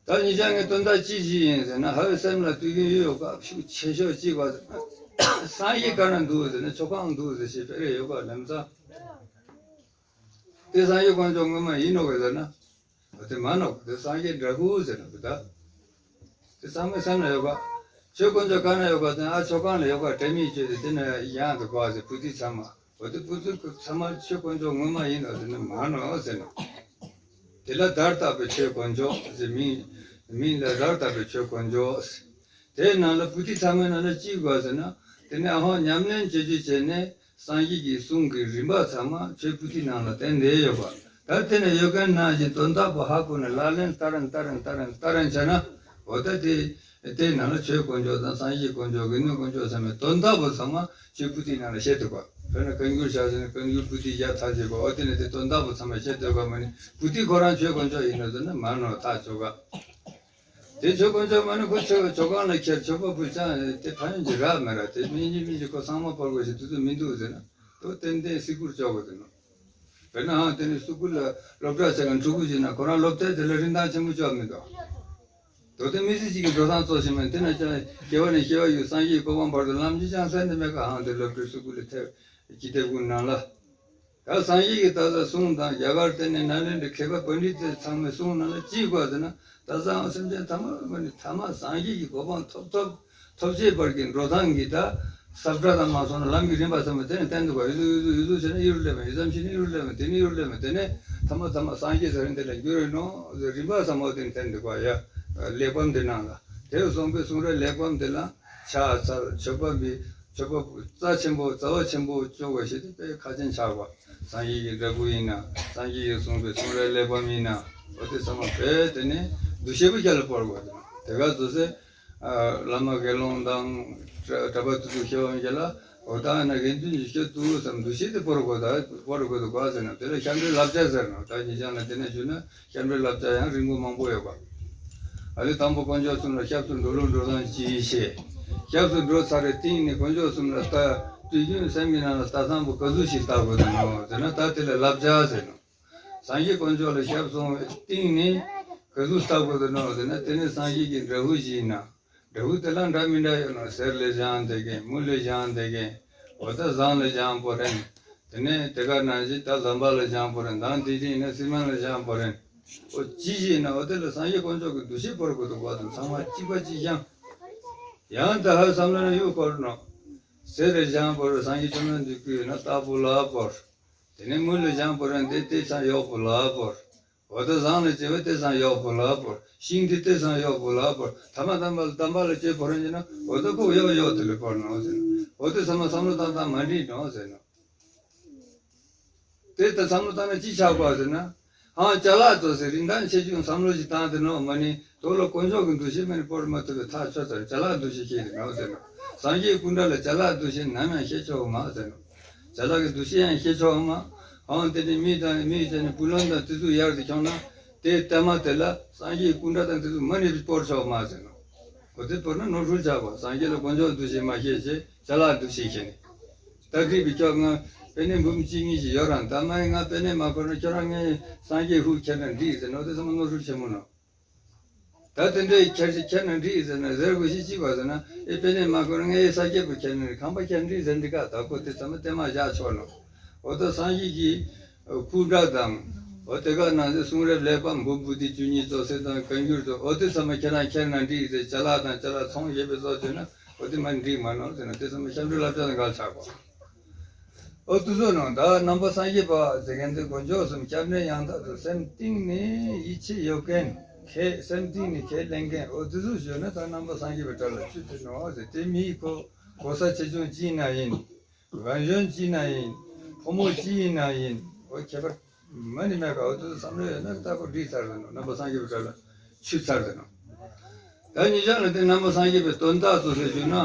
ད་ཉིད་ཅག་གི་དོན་དག་ཅི་ཞིག་ཡིན་ཟེར་ན་ཧ་བའི་སེམས་ལ་དུས་རྒྱུན་ཡོད་ཡོད་སྐབས་ཤུགས་ཆེ་ཤོས་གཅིག་པ་ཟེར་ན་སངས་རྒྱས་ག་ན་འདུག་ཟེར་ན་ཆོས་ཁང་འདུག་ཟེར་ཞེས་སྤེལ་རེ་ཡོད་པ་ལམ་སང་། དེ་སངས་རྒྱས་དཀོན་མཆོག་ངོ་མ་ཡིན་ནོ་གི་ཟེར་ན། དེ་མ་ནོ་དེ་སངས་རྒྱས་འདྲ་སྐུ་ཟེར་ན་གི་ད། དེ་ཚང་མའི་སེམས་ལ་ཡོད་པ། ཆོས་དཀོན་མཆོག་ག་ན་ཡོད་པ་དེ་ཨ་ཆོས་ཁང་ལ་ཡོད་པ་དྲན་མི་བྱེད་དེ་དེ་ན་ཡང་དུ་གོ་ཟེར་བུ་དེ་ཚང་མ། འོ་དེ་བུ་ཚོ་ཚང་མ་ཆོས་དཀོན་མཆོག་ངོ་མ་ཡིན་ནོ་ཟེར་ན་མ་ནོ་ཟེར་ནོ། དེ་ལ་བརྡར་བཏགས་པའི་ཆོས་དཀོན་མཆོག་ཟེར་མིང་། མིང་ལ་བརྡར་བཏགས་པའི་ཆོས་དཀོན་མཆོག་ཟེར། དེའི་ནང་ལ་བུ་དེ་ཚང་མའི་ནང་ལ་ཅི་དགོས་ཟེར་ན། དེ་ནས་ཨ་ཧོ་ཉམས་ལེན་བྱེད་རྒྱུ་བྱས་ནས་སངས་རྒྱས་ཀྱི་གསུང་གི་རིམ་པ་ཚང་མ་ཆོས་བུ་དེའི་ནང་ལ་བསྟན་བསྡད་ཡོད་པ། ད་དེ་ནས་ཡོད་མཁན་ནང་བཞིན་དོན་དག་པོ་ཧ་གོ་ནས་ལག་ལེན་བསྟར་རན་བསྟར་རན་བསྟར་རན་བསྟར་རན་བྱས་ན། འོ་ད་དེ། དེའི་ནང་ལ་ཆོས་དཀོན་མཆོག་དང་སངས་རྒྱས་དཀོན་མཆོག་དགེ་འདུན་དཀོན་མཆོག་ཚང་མའི་དོན་དག་པོ་ཚང་མ་ཆོས་བུ་དེའི་ནང་ལ་བཤད་འདུག་པ། དཔེར་ན་བཀའ་འགྱུར་བཞག་ཟེར་ན་བཀའ་འགྱུར་བུ་དེའི་ཡ་ཐག་བྱེད་པ་འོ་དེ་ནས་དེ་དོན་དག་པོ་ཚང་མ་བཤད་འདུག་ག་མ་ནི་བུ་དེ་ཁོ་རང་ཆོས་དཀོན་མཆོག་ཡིན་ནོ་ཟེར་ན་མ་ནོ་ཐག་ཆོད་ག་དེ་ཆོས་དཀོན་མཆོག་མ་ནི་ཁོ་ཆོས་ཆོས་ཁང་ལ་ཁྱེར་ཆོས་པ་བུ་ཆང་དེ་ཕན་ཡོན་གྱི་རག་མི་རག་དེ་མི་གཉིས་མི་གཉིས་ཁོ་ཚང་མ་བོར་དགོས་ཞེས་དུས་ཚོད་མི་འདུག་ཟེར་ན་དོ་ཏན་ཏན་སི་ཀུར་ལྕོག་དགོས་དེ་ནོ། དཔེར་ན་ཧང་དེ་ནི་སི་ཀུར་ལ་སློབ་གྲྭ་ཆེ་ག་ཕྲུ་གུ་ཞིག་ན་ཁོ་རང་སློབ་དེབ་དེ་ལ་རིན་ཐང་ཆེན་པོ་ལྕོག་མི་འདུག་དོ་དེ་མི་ཚེ་གཅིག་གི་འགྲོ་སྟངས་གཙོ་ཞིག་མིན་དེ་ན་ཅང་སྐྱེ་བ་ནས་སྐྱེ་བ་ཡུལ་སངས་རྒྱས་ཀྱི་གོ་འཕང་བར་དུ་ལམ་གྱི་ཅང་ལྷན་དུ་མེད་ཀ་ཧང་དེ་སློབ་གྲྭའི་སི་ཀུར་ལ་ཐེབས་ཀྱི་དེབ་ཀུན་ནང་ལ། ད་སངས་རྒྱས་ཀྱི་ད་ལྟ་གསུང་དང་རྒྱ་གར་དེ་ནས་ནཱ་ལེནྡྲའི་མཁས་པ་པཎྜི་ཏ་ཚང་མའི་གསུང་ནང་ལ་ཅི་དགོས་ཟེར་ན་ད་སང་སེམས་ཅན་ཐ་མ་མ་ནི་ཐ་མ་སངས་རྒྱས་ཀྱི་གོ་འཕང་ཐོབ་ཐོབ་ཐོབ་བྱེད་པར་གྱི་འགྲོ་སྟངས་ཀྱི་ད་ས་བཀྲ་དང་མ་སོང་ན་ལམ་གྱི་རིམ་པ་ཚང་མ་དེ་ནས་བསྟན་འདུག་ག་ཡུ་ཟུ་ཡུ་ཟུ་ཡུ་ཟུ་བྱས་ན་ཡུ་རུ་སླེབས་མ་ཡུ་ཙམ་བྱས་ན་ཡུ་རུ་སླེབས་མ་དེ་ནས་ཡུ་རུ་སླེབས་མ་དེ་ནས་ཐ་མ་ཐ་མ་སངས་རྒྱས་ཟེར་རིན་དེ་ལ་འགྱུར་རེ་ནོ་རིམ་པ་ཚང་མ་དེ་ནས་བསྟན་འདུག་ག་ཡ་གླེགས་བམ་དེ་ནང་ལ་དེ་སོང་པའི་གསུང་རབ་གླེགས་བམ་དེ་ལ་ཕྱག་འཚལ་མཆོད་པ་འབུལ། མཆོད་པ་རྩ་ཆེན་པོ་རྩ་བ་ཆེན་པོ་ཅོག་པ་ཞིག་དེ་དཔེ་ཁག་ཅན་ཆགས་པ། སངས་རྒྱས་ཀྱི་འདྲ་སྐུ་ཡིན་ན་སངས་རྒྱས་ཀྱིས་གསུངས་པའི་གསུང་རབ་གླེགས་བམ་ཡིན་ན་འོ་དེ་ཚང་མ་དཔེ་དེ་ནས་འདུ་ཤེས་པོ་རྒྱ་ལ་བོར་དགོས་དེ་ག་བཟོ་ཚེ། བླ་མ་དགེ་སློང་དང་གྲྭ་པ་དེ་ཚོ་ཤེས་པ་རྒྱ་ལ་འོ་ད་ན་དགེ་འདུན་གྱི་ཤེས་ཐུབ་བསམ་འདུ་ཤེས་དེ་བོར་དགོས་ད་བོར་དགོས་དུ་ག་ཟེར་ན་དེ་ལ་ཤམ་རའི་བསླབ་བྱ་ཟེར་ན་ད་ཉིན་ཞག་ན་དེ་ནས་ཞུ་ན། སྐྱབས་འགྲོའི་བསླབ་བྱ་ཡང་རིང་པོ་མང་པོ་ཡོད་པ། ཨ་ལེ་དང་པོ་དཀོན་མཆོག་གསུམ་ལ་སྐྱབས་སུ་འགྲོ་ལུགས་འགྲོ་སྟངས་ཅི་ཤེས། སྐྱབས་སུ་འགྲོ་ཚར་བའི་སྟེང་ནས་དཀོན་མཆོག་གསུམ་ལ་ལྟ་དུས་རྒྱུན་སེམས་ཀྱི་ནང་ལ་ལྟ་སྟངས་པོ་ག་ཟུག་ཞིག་ལྟ་དགོས་དང་ནོ་ཟེར་ན་ད་དེ་ལ་བསླབ་བྱ་ཟེར་ནོ། སངས་རྒྱས་དཀོན་མཆོག་ལ་སྐྱབས་སོང་བའི་སྟེང་ནས་ག་ཟུག་ལྟ་དགོས་དང་ནོ་ཟེར་ན་དེ་ནས་སངས་རྒྱས་ཀྱི་འདྲ་བོ་ཞིག་ཡིན་ན། འབྲས་བུ་དེ་ལ་འདྲ་མི་འདྲ་ཡོད་ན་གསེར་ལས་བཞེངས་བསྡད་མཁན་དངུལ་ལས་བཞེངས་བསྡད་མཁན་འོ་ད་ཟངས་ལས་བཞེངས་པོ་རེད། དེ་ནས་དེ་ག་ནང་བཞིན་ད་ལམ་པ་ལས་བཞེངས་པོ་རེད་མདང་དེ་དེ་ཡིན་ན་སི་མན་ལས་བཞེངས་པོ་རེད། འོ་ཅི་ཞིག་ཡིན་ན་འོ་དེ་ལ་སངས་རྒྱས་དཀོན་མཆོག་གི་འདུ་ཤེས་བོར་དགོས་འདུག་པ་དང་ཚང་མ་གཅིག་པ་གཅིག་རྐྱང་། ཡང་ད་ཧ་བསམ་བློ་ན་གཡུག་བོར་ནོ། གསེར་ལས་བཞེངས་པོ་རེད་སངས་རྒྱས་བཅོམ་ལྡན་འདས་སྐུ་ཡོད་ན་རྟག་པོ་ལ་བོར། དེ་ནས་དངུལ་ལས་བཞེངས་པོ་རེད་འདི་དེ་ཚང་གཡོག་པོ་ལ་བོར། འོ་ད་ཟངས་ལས་བྱས་པ་དེ་ཚང་གཡོག་པོ་ལ་བོར། ཤིང་དེ་དེ་ཚང་གཡོག་པོ་ལ་བོར། ཐ་མ་དམ་པ་དམ་པ་ལ་བྱས་བོར་ཡིན་ན་འོ་ད་ཁོ་གཡོག་གཡོག་དེ་ལས་བོར་ནོ་ཟེར་ན། འོ་དེ་ཚང་མ་བསམ་བློ་བཏང་བཏང་མ་འགྲིག་ནོ་ཟེར་ན། དེ་ལྟར་བསམ་བློ་བཏང་ན་ཅི་ཆགས་པ་ཟེར་ན། ཧང་ཅ་ལག་ཚོ་ཟེར་རིན་ཐང་ཆེ་ཆུང་བསམ་བློ་ཞིག་བཏང་དེ་ནོ་མ་ནི་དོ་ལ་དཀོན་མཆོག་གི་འདུ་ཤེས་མ་ནི་སྤོར་མ་ཐུབ་པའི་ཐག་ཆོད་ཚར། ཅ་ལག་འདུ་ཤེས་ཤེས་རེད་ནོ་ཟེར་ན། སངས་རྒྱས་སྐུ་འདྲ་ལ་ཅ་ལག་འདུ་ཤེས་ནམ་ཡང་ཤེས་ཆོག་མ་ཟེར་ནོ། ཅ་ལག་གི་འདུ་ཤེས་ཡང་ཤེས་ཆོག་མ། ཧང་དེ་ནི་མི་དང་མི་ཟེར་ནི་བུ་ལོན་དང་དེ་ཚོ་ཡར་དུ་ཁྱོང་ན། དེ་ལྟ་མ་དེ་ལ་སངས་རྒྱས་སྐུ་འདྲ་དང་དེ་ཚོ་མ་ནི་སྤོར་ཆོག་མ་ཟེར་ནོ། འོ་དེ་བོར་ན་ནོར་འཁྲུལ་ཆགས་པ། སངས་རྒྱས་ལ་དཀོན་མཆོག་འདུ་ཤེས་མ་ཤེས་ཅེས་ཅ་ལག་འདུ་ཤེས་ཤེས་ནི། ད་འགྲིག་པའི་ཁྱོད་ང་པེ་ནེ་འབུམ་གཅིག་གཉིས་ཤིག་ཡོད་རང་། ད་མ་ཡིན་ང་པེ་ནེ་མ་འཁོར་ན་ཁྱོད་རང་ངའི་སངས་རྒྱས་ཧུ་ཁྱེར་ན་འགྲིག་ཟེར་ནོ། དེ་ཚང་མ་ནོར་འཁྲུལ་ཆེན་མོ་ནོ། ད་དེ་འདྲའི་ཁྱེར་ཞིག་ཁྱེར་ན་འགྲིག་ཟེར་ན་ཟེར་དགོས་ཤིག་ཅིག་བ་ཟེར་ན། ཨེ་པེ་ནེ་མ་འཁོར་ན་ངའི་ས་སྐྱེས་པོ་ཁྱེར་ན་ཁང་པ་ཁྱེར་འགྲིག་ཟེར་འགྲིག་ག་ད་ཁོ་དེ་ཚང་མ་དེ་མ་བཞག་ཆོག་ནོ། འོ་ད་སངས་རྒྱས་ཀྱི་སྐུ་འདྲ་དང་། འོ་དེ་ག་ནང་གསེས་གསུང་རབ་ལེགས་པ་འབུམ་པོ་ཏི་བཅུ་གཉིས་རྩོད་གསེར་དང་བཀའ་འགྱུར་ཚོ། འོ་དེ་ཚང་མ་ཁྱེད་རང་ཁྱེར་ན་འགྲིག་ཟེར། ཅ་ལག་དང་ཅ་ལག་ཚོང་བྱེད་པའི་ཚོ་བྱོས་ན་འོ་དེ་མ་འགྲིག་མ་ནོར་ཟེར་ན། དེ་ཚང་མ་སྐྱབས་འགྲོ་བསླབ་བྱ་དང་འགལ་ཆགས་པ། འོ་དེ་ཚོ་ནང་ད་ནང་པ་སངས་རྒྱས་པ་ཟེར་མཁན་དེ་དཀོན་མཆོག་གསུམ་སྐྱབས་གནས་ཡང་དག་ཏུ་སེམས་གཏིང་ནས་ཡིད་ཆེས་ཡོད་མཁན། ཁས་སེམས་གཏིང་ནས་ཁས་ལེན་མཁན། འོ་དེ་ཚོ་བྱོས་ན་ད་ནང་པ་སངས་རྒྱས་པའི་གྲལ་ལ་ཚུད་དེ་ནོ་ཟེར། དེ་མིའི་ཁོ་གོ་ས་ཆེ་ཆུང་ཅི་ཡིན་ན་ཡིན། རང་གཞོན་ཅི་ན་ཡིན། ཕོ་མོ་ཅི་ཡིན་ན་ཡིན། འོ་ཁྱད་པར་མ་ནི་མེད་ག་འོ་དེ་ཚོ་བསམ་བློ་ཡོད་ན་ད་ཁོ་འགྲིག་ཚར་ཟེར་ནོ། ནང་པ་སངས་རྒྱས་པའི་གྲལ་ལ་ཆུད་ཚར་ཟེར་ནོ། ད་ཉེ་ཆར་ལ་དེ་ནང་པ་སངས་རྒྱས་པའི་དོན་དག་ཚོ་ཟེར་རྒྱུ་ན།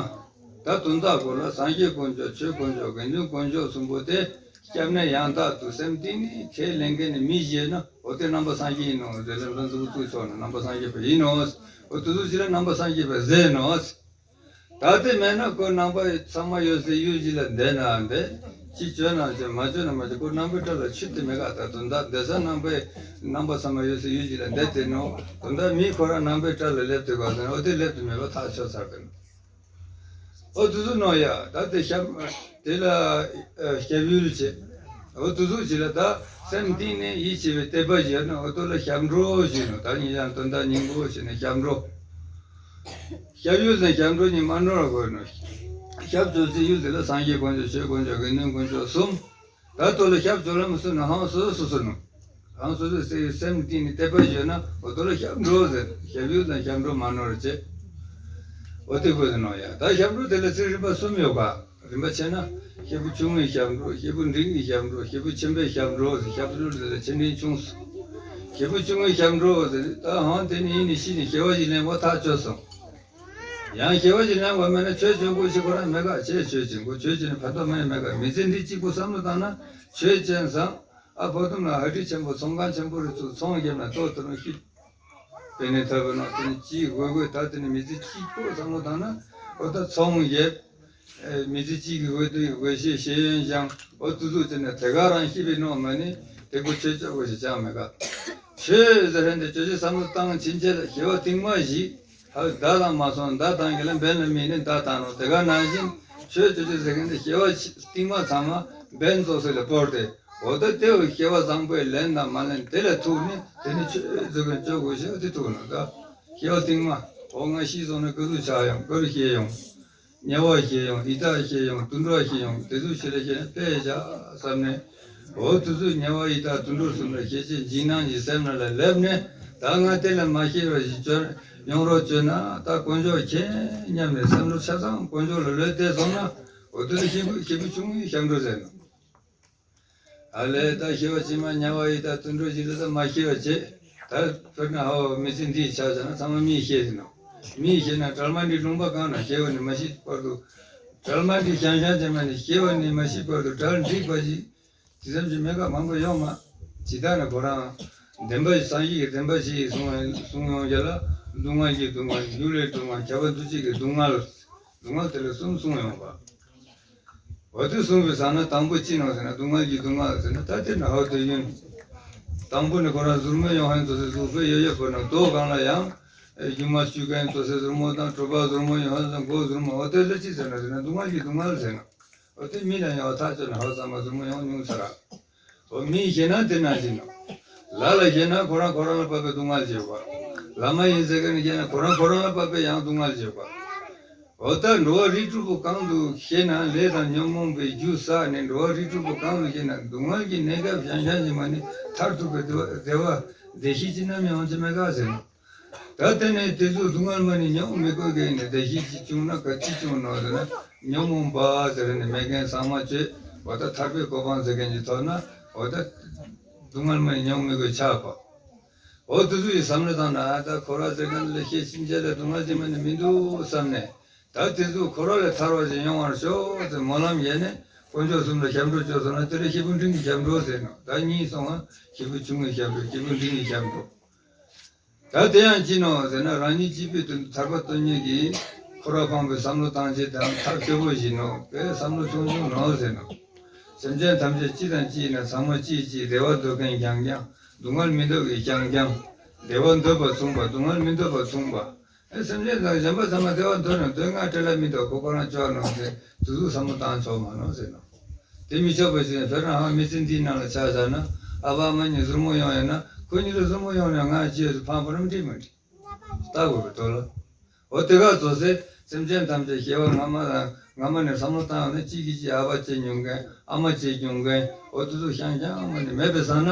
ད་དོན་དག་སྐོར་ལ་སངས་རྒྱས་དཀོན་མཆོག་ཆོས་དཀོན་མཆོག་དགེ་འདུན་དཀོན་མཆོག་གསུམ་པོ་དེ་སྐྱབས་གནས་ཡང་དག་ཏུ་སེམས་གཏིང་ནས་ཁས་ལེན་མཁན་ནི་མི་ཞིག་ཡོད་ན་འོ་དེ་ནང་པ་སངས་རྒྱས་ཡིན་ནོ་ཟེར། ལམ་སང་གཙུག་ཕུད་ཚུགས་ཆོག་ན་ནང་པ་སངས་རྒྱས་པ་ཡིན་ནོ། འོ་དེ་ཚོ་ཅི་ལ་ནང་པ་སངས་རྒྱས་པ་ཟེར་ནོ། ད་དེ་མེད་ན་ཁོ་ནང་པ་ཚང་མ་ཡོད་སའི་ཡུལ་ཞིག་ལ་བསྡད་ན་བསྡད། ཅི་བྱོས་ན་བྱོས། མ་བྱོས་ན་མ་བྱོས། ཁོ་ནང་པའི་གྲལ་ལ་ཆུད་དེ་མེད་ག་ད་དོན་དག་བསྡད་ས་ནང་པའི་ནང་པ་ཚང་མ་ཡོད་སའི་ཡུལ་ཞིག་ལ་བསྡད་དེ་ནོ། དོན་དག་མི་ཁོ་རང་ནང་པའི་གྲལ་ལ་སླེབས་དུས་ག་ཟེར་ན་འོ་དེ་སླེབས་དུ་མེད་པ་ཐག་ཆོད་ཚར་གི་ནོ། འོ་དེ་ཚོ་ནོ་ཡ། ད་དེ་ཞབས་དེ་ལ་ཞབས་ཡུལ་བྱེད། འོ་དེ་ཚོ་བྱེད་ལ་ད་སེམས་གཏིང་ནས་ཡིད་ཆེས་པའི་དད་པ་བྱས་ན་འོ་དེ་ལ་ཞབས་འགྲོ་ཞུས་ནོ། ད་ཉིན་ཞག་དོན་དག་སྙིང་པོ་བྱས་ནས་ཞབས་འགྲོ། ཞབས་ཡུལ་དང་ཞབས་འགྲོ་གཉིས་མ་ནོར་བ་དགོས་ནོ། ཞབས་བཅོལ་སའི་ཡུལ་དེ་ལ་སངས་རྒྱས་དཀོན་མཆོག་ཆོས་དཀོན་མཆོག་དགེ་འདུན་དཀོན་མཆོག་གསུམ། ད་དེ་ལ་ཞབས་བཅོལ་ལ་མི་སུ་ནོ། ཧང་སོ་སོ་སོ་སོ་ནོ། ཧང་སོ་སོ་སོའི་སེམས་གཏིང་ནས་དད་པ་བྱས་ན་འོ་དེ་ལ་ཞབས་འགྲོ་ཟེར། ཞབས་ཡུལ་དང་ཞབས་འགྲོ་མ་ནོར་བྱེད། འོ་དེ་དགོས་ནོ་ཡ། ད་ཞབས་འགྲོ་དེ་ལ་ཚིག་རིམ་པ་གསུམ་ཡོད་ག་རིམ་པ་བྱས་ན། ཞེ་པོ་ཆུང་ངུའི་ཞབས་འགྲོ། ཞེ་པོ་འབྲིང་གི་ཞབས་འགྲོ། ཞེ་པོ་ཆེན་པོའི་ཞབས་འགྲོ་ཟེར། ཞབས་འགྲོ་དེ་ལ་ཆེ་འབྲིང་ཆུང་གསུམ། ཞེ་པོ་ཆུང་ངུའི་ཞབས་འགྲོ་ཟེར། ད་ཧང་དེ་ནི་ཡིན་ནི་ཤི་ནི་སྐྱེ་བ་ཞིག་ལེན་དགོས་ཐག་ཆོད་སོང་། ཡང་སྐྱེ་བ་ཞིག་ལེན་དགོས་མེད་ན་ཆོས་བྱེད་དགོས་ཤིག་ཁོ་རང་མེད་ག་ཆོས་བྱེད་ཀྱི་དགོས། ཆོས་བྱེད་ནི་ཕན་ཐོགས་མ་ནི་མེད་ག་མི་ཚེ་འདི་གཅིག་པུ་བསམ་བློ་བཏང་ན་ཆོས་བྱས་ཙང་། ཨ་ཕོ་དུམ་ལ་ཧ་ཏི་ཆེན་པོ་ཚོང་ཁང་ཆེན་པོ་རེ་ཚུགས། ཚོང་བརྒྱབ་ན་ལྟོ་དུ་རུང་ཤི། དེ་ནས་ཐོབ་པའི་ནང་དེ་ནས་ཅིག་དགོས་དགོས། ད་དེ་ནས་མི་ཚེ་གཅིག་པོ་བསམ་བློ་བཏང་ན་འོ་ད་ཚོང་བརྒྱབ། ཨེ་མི་ཚེ་གཅིག་གི་དགོས་དུས་དགོས་ཤེས་ཤེས་ཡོན་སྦྱང་། འོ་དུ་ཚུགས་བྱས་ནས་དེ་ག་རང་ཤི་བའི་ནང་མ་ནི་དེ་དགོས་ཆོས་བྱེད་དགོས་ཤེས་ཅང་མེད་ག་ཆོས་ཟེར་མཁན་དེ་ཅོ་ཅོ་བསམ་བློ་བཏང་ཕྱིན་ཆད་ལ་སྐྱེ་བ་རྟིང་མ་ཞིག་ཧ་བདག་དང་མ་སོང་། བདག་དང་གི་ལ་འབེན་ལ་མིན་ནི་བདག་དང་ནོ། དེ་ག་ནང་བཞིན་ཆོས་ཅོ་ཅོ་ཟེར་མཁན་དེ་སྐྱེ་བ་རྟིང་མ་ཚང་མ་འབེན་རྫོགས་སོ་ལ་བོར་ཏེ། འོ་ད་དེ་བས་སྐྱེ་བ་བཟང་པོའི་ལེན་དང་མ་ལེན་དེ་ལས་ཐུག་ནས་དེ་ནི་ཆོས་ཟེར་མཁན་ཅོ་དགོས་ཤེས་དེ་ཐུག་ནོ། ད་སྐྱེ་བ་རྟིང་མ་འོ་ང་ཤི་སོང་ན་ག་ཚོད་ཆགས་ཡོང་། ག་རུ་སྐྱེ་ཡོང་། དམྱལ་བ་སྐྱེ་ཡོང་། ཡི་དྭགས་སྐྱེ་ཡོང་། དུད་འགྲོ་སྐྱེ་ཡོང་། དེ་ཚོ་ཆེ་ལ་སྐྱེ་ན་དཔེ་བཞག་བསམ་ནས། འོ་དུས་ཚོད་དམྱལ་བ་ཡི་དྭགས་དུད་འགྲོ་གསུམ་ལ་སྐྱེ་ཆེད་འཇིགས་སྣང་གི་སེམས་ནང་ལ་སླེབས་ནས། ད་ང་དེ་ལས་མ་སྐྱེ་བ་ཞིག་བྱོན་ཡོང་རོགས་བྱོས་ན་ད་དཀོན་མཆོག་མཁྱེན་སྙམ་ནས་བསམ་བློ་ཆ་ཚང་དཀོན་མཆོག་ལ་བློས་གཏད་སོང་ན། འོ་དེ་ལ་སྐྱེས་བུ་སྐྱེས་བུ་ཆུང་ངུའི་སྐྱབས་འགྲོ་ཟེར་ནོ། ཨ་ལས་ད་སྐྱེ་བ་ཕྱི་མ་དམྱལ་བ་ཡི་དྭགས་དུད་འགྲོ་ཞིག་ལ་ད་མ་སྐྱེ་བ་བྱེད། ད་དཔེར་ན་ཧ་བ་མི་ཚེ་འདིའི་ཆ་བཞག་ན་ཚང་མ་མིས་ཤེས་ཟིན་ནོ། མིས་ཤེས་ན་གྲལ་མ་འདི་ལུང་པ་གང་ན་སྐྱེ་བ་ནས་མ་ཤི་བར་དུ། གྲལ་མ་འདི་ཤང་ཤང་བྱེད་མ་ནས་སྐྱེ་བ་ནས་མ་ཤི་བར་དུ་གྲལ་འགྲིག་པ་ཞིག་དེ་ཙམ་གྱིས་མེད་ཀ་མང་པོ་ཡོང་མ། ཇི་ལྟར་ན་ཁོ་རང་བདེན་པ་སངས་རྒྱས་ཀྱི་བདེན་པ་ཞིག་གསུང་གསུང་ཡོང་རྒྱུ་ལ། སྡུག་བསྔལ་གྱི་སྡུག་བསྔལ། སྒྱུ་ལུས་སྡུག་བསྔལ། ཁྱབ་པ་འདུ་བྱེད་ཀྱི་སྡུག་བསྔལ། སྡུག་བསྔལ་དེ་ལ་གསུམ་གསུང་ཡོང་བ། འོ་དེ་གསུང་བའི་ས་ན་དང་པོ་ཅི་ནང་ཟེར་ན་སྡུག་བསྔལ་གྱི་སྡུག་བསྔལ་ཟེར་ན་ད་དེ་ན་ཧོ་དེ་ཡོན། དང་པོ་ནི་ཁོ་རང་ཟུར་མོ་ཡོང་ཧན་ཚོ་སེ་གཟུགས་པོའི་ཡོ་ཡོ་བོར་ན་རྡོ་སྒང་ལ་ཡང་། རྒྱུ་མ་བཅུ་གན་ཚོ་སེ་ཟུར་མོ་དང་གྲོད་པ་ཟུར་མོ་ཡོང་ཧན་ཚོ་མགོ་ཟུར་མོ། འོ་དེ་ལ་ཅི་ཟེར་ན་ཟེར་ན་སྡུག་བསྔལ་གྱི་སྡུག་བསྔལ་ཟེར་ན། འོ་དེ་མི་ལ་ཡང་ཐག་ཆོད་ན་ཧོ་ཚང་མ་ཟུར་མོ་ཡོང་ཉུང་ས་ར། འོ་མིས་ཤེས་ན་དེ་ན་ཟིན་ནོ། ལ་ལ་ཤེས་ན་ཁོ་རང་ཁོ་རང་ལ་བབ་པའི་སྡུག་བསྔལ་བྱེད་པ། ལ་མ་ཡིན་ཟེར་མཁན་ནི་ཤེས་ན་ཁོ་རང་ཁོ་རང་ལ་བབ་པའི་ཡང་སྡུག་བསྔལ་བྱེད་པ། འོ་ད་འགྲོ་བ་རིགས་དྲུག་པོ་གང་དུ་ཤེས་ན་ལས་དང་ཉོན་མོངས་པའི་རྒྱུ་བསགས་ནས་འགྲོ་བ་རིགས་དྲུག་པོ་གང་དུ་ཤེས་ན་སྡུག་བསྔལ་གྱི་གནས་སྐབས་ཤང་ཤང་ཞིག་མ་ནི་མཐར་ཐུག་པའི་བདེ་བ་བདེ་བ་བདེ་སྐྱིད་ཅི་ནམ་ཡང་ཅི་མེད་ག་ཟེར་ནོ། ད་དེ་ནས་དེ་ཚོ་སྡུག་བསྔལ་མ་ནི་མྱོང་མི་དགོས་མཁན་ནི་བདེ་སྐྱིད་ཅིག་བྱུང་ན་ག་ཅི་བྱུང་ནོ་ཟེར་ན་ཉོན་མོངས་པ་ཟེར་ནི་མེད་མཁན་ཟང་མ་བྱེད་པ། ད་ཐར་པའི་གོ་འཕང་ཟེར་མཁན་གྱི་ཐོག་ན་ འོ་ད་སྡུག་བསྔལ་མ་མྱོང་མི་དགོས་ཆགས་པ། འོ་དེ་ཚོ་ཡི་བསམ་བློ་བཏང་ན་ད་ཁོ་ར་ཟེར་མཁན་ལ་ཤེས་ཕྱིན་ཆད་ལ་སྡུག་བསྔལ་ཅི་མ་ནི་མི་འདུག་བསམ་ནས། ད་དེ་ཚོ་ཁོ་ར་ལས་ཐར་བ་ཞིག་ཡོང་བར་ཤོག་ཟེར་སྨོན་ལམ་ཡས་ནས་དཀོན་མཆོག་གསུམ་ལ་ཞབས་འདྲེན་བྱོས་སོང་ན་དེ་ལ་སྐྱེས་བུ་འབྲིང་གི་ཞབས་འདྲེན་ཟེར་ནོ། ད་གཉིས་སོང་ང་སྐྱེས་བུ་ཆུང་ངུའི་ཞབས་འདྲེན། སྐྱེས་བུ་འབྲིང་གི་ཞབས་འདྲེན། ད་དེ་ཡང་ཅི་ནོ་ཟེར་ན་རང་ཉིད་སྐྱེས་བུ་དུ་ཐར་པ་དོན་གཉེར་གྱི་ཁོ་ར་ཕངས་པའི་བསམ་བློ་བཏང་བྱེད་དང་ཐབས་སྐྱོ་པོ་ཞིག་ནོ། དེ་བསམ་བློ་ཆུང་ཆུང་ནོ་ཟེར་ནོ། སེམས་ཅན་ཐམས་ཅད་གཅིག་དང་གཅིག་ཡིན་ན་ཚང་མ་གཅིག་གཅིག་བདེ་བ་འདོད་མཁན་རྐྱང་རྐྱང་། སྡུག་བསྔལ་མི་འདོད་མཁན་རྐྱང་རྐྱང་། བདེ་བ་འདོད་པ་མཚུངས་པ། སྡུག་བསྔལ་མི་འདོད་པ་མཚུངས་པ། ཨེ་སེམས་ཅན་དང་གཞན་པ་ཚང་མ་བདེ་བ་འདོད་ན་འདོད་ང་བྲེལ་ལ་མི་འདུག་ཁོ་ཁོ་རང་སྐྱོ་ནོ་ཟེར་དུ་ཟུག་བསམ་བློ་བཏང་ཆོག་མ་ནོ་ཟེར་ནོ། དེ་མི་ཆོག་པ་ཞིག་ཡིན། བོད་རང་ཧང་མི་ཚེ་འདིའི་ནང་ལ་ཆ་བཞག་ན་ཨ་ཕ་ཨ་མ་གཉིས་ཟུར་མོ་ཡོང་ཡོད་ན་ཁོ་གཉིས་ལ་ཟུར་མོ་ཡོང་ན་ང་ཅི་ཡོད་ཕངས་པ་རམ་འགྲིག་མ་འགྲིག་ལྟ་དགོས་པའི་དོན་ལ། འོ་དེ་ག་བཟོ་སའི་སེམས་ཅན་ཐམས་ཅད་སྐྱེ་བ་སྔ་མ་དང་སྔ་མ་ནས་བསམ་བློ་བཏང་ཡོང་ན་གཅིག་གིས་གཅིག་ཨ་ཕ་བྱེད་མྱོང་མཁན་ཨ་མ་བྱེད་མྱོང་མཁན་འོ་དེ་ཚོ་ཤང་ཤང་མ་ནས་མེད་པའི་སང་ན་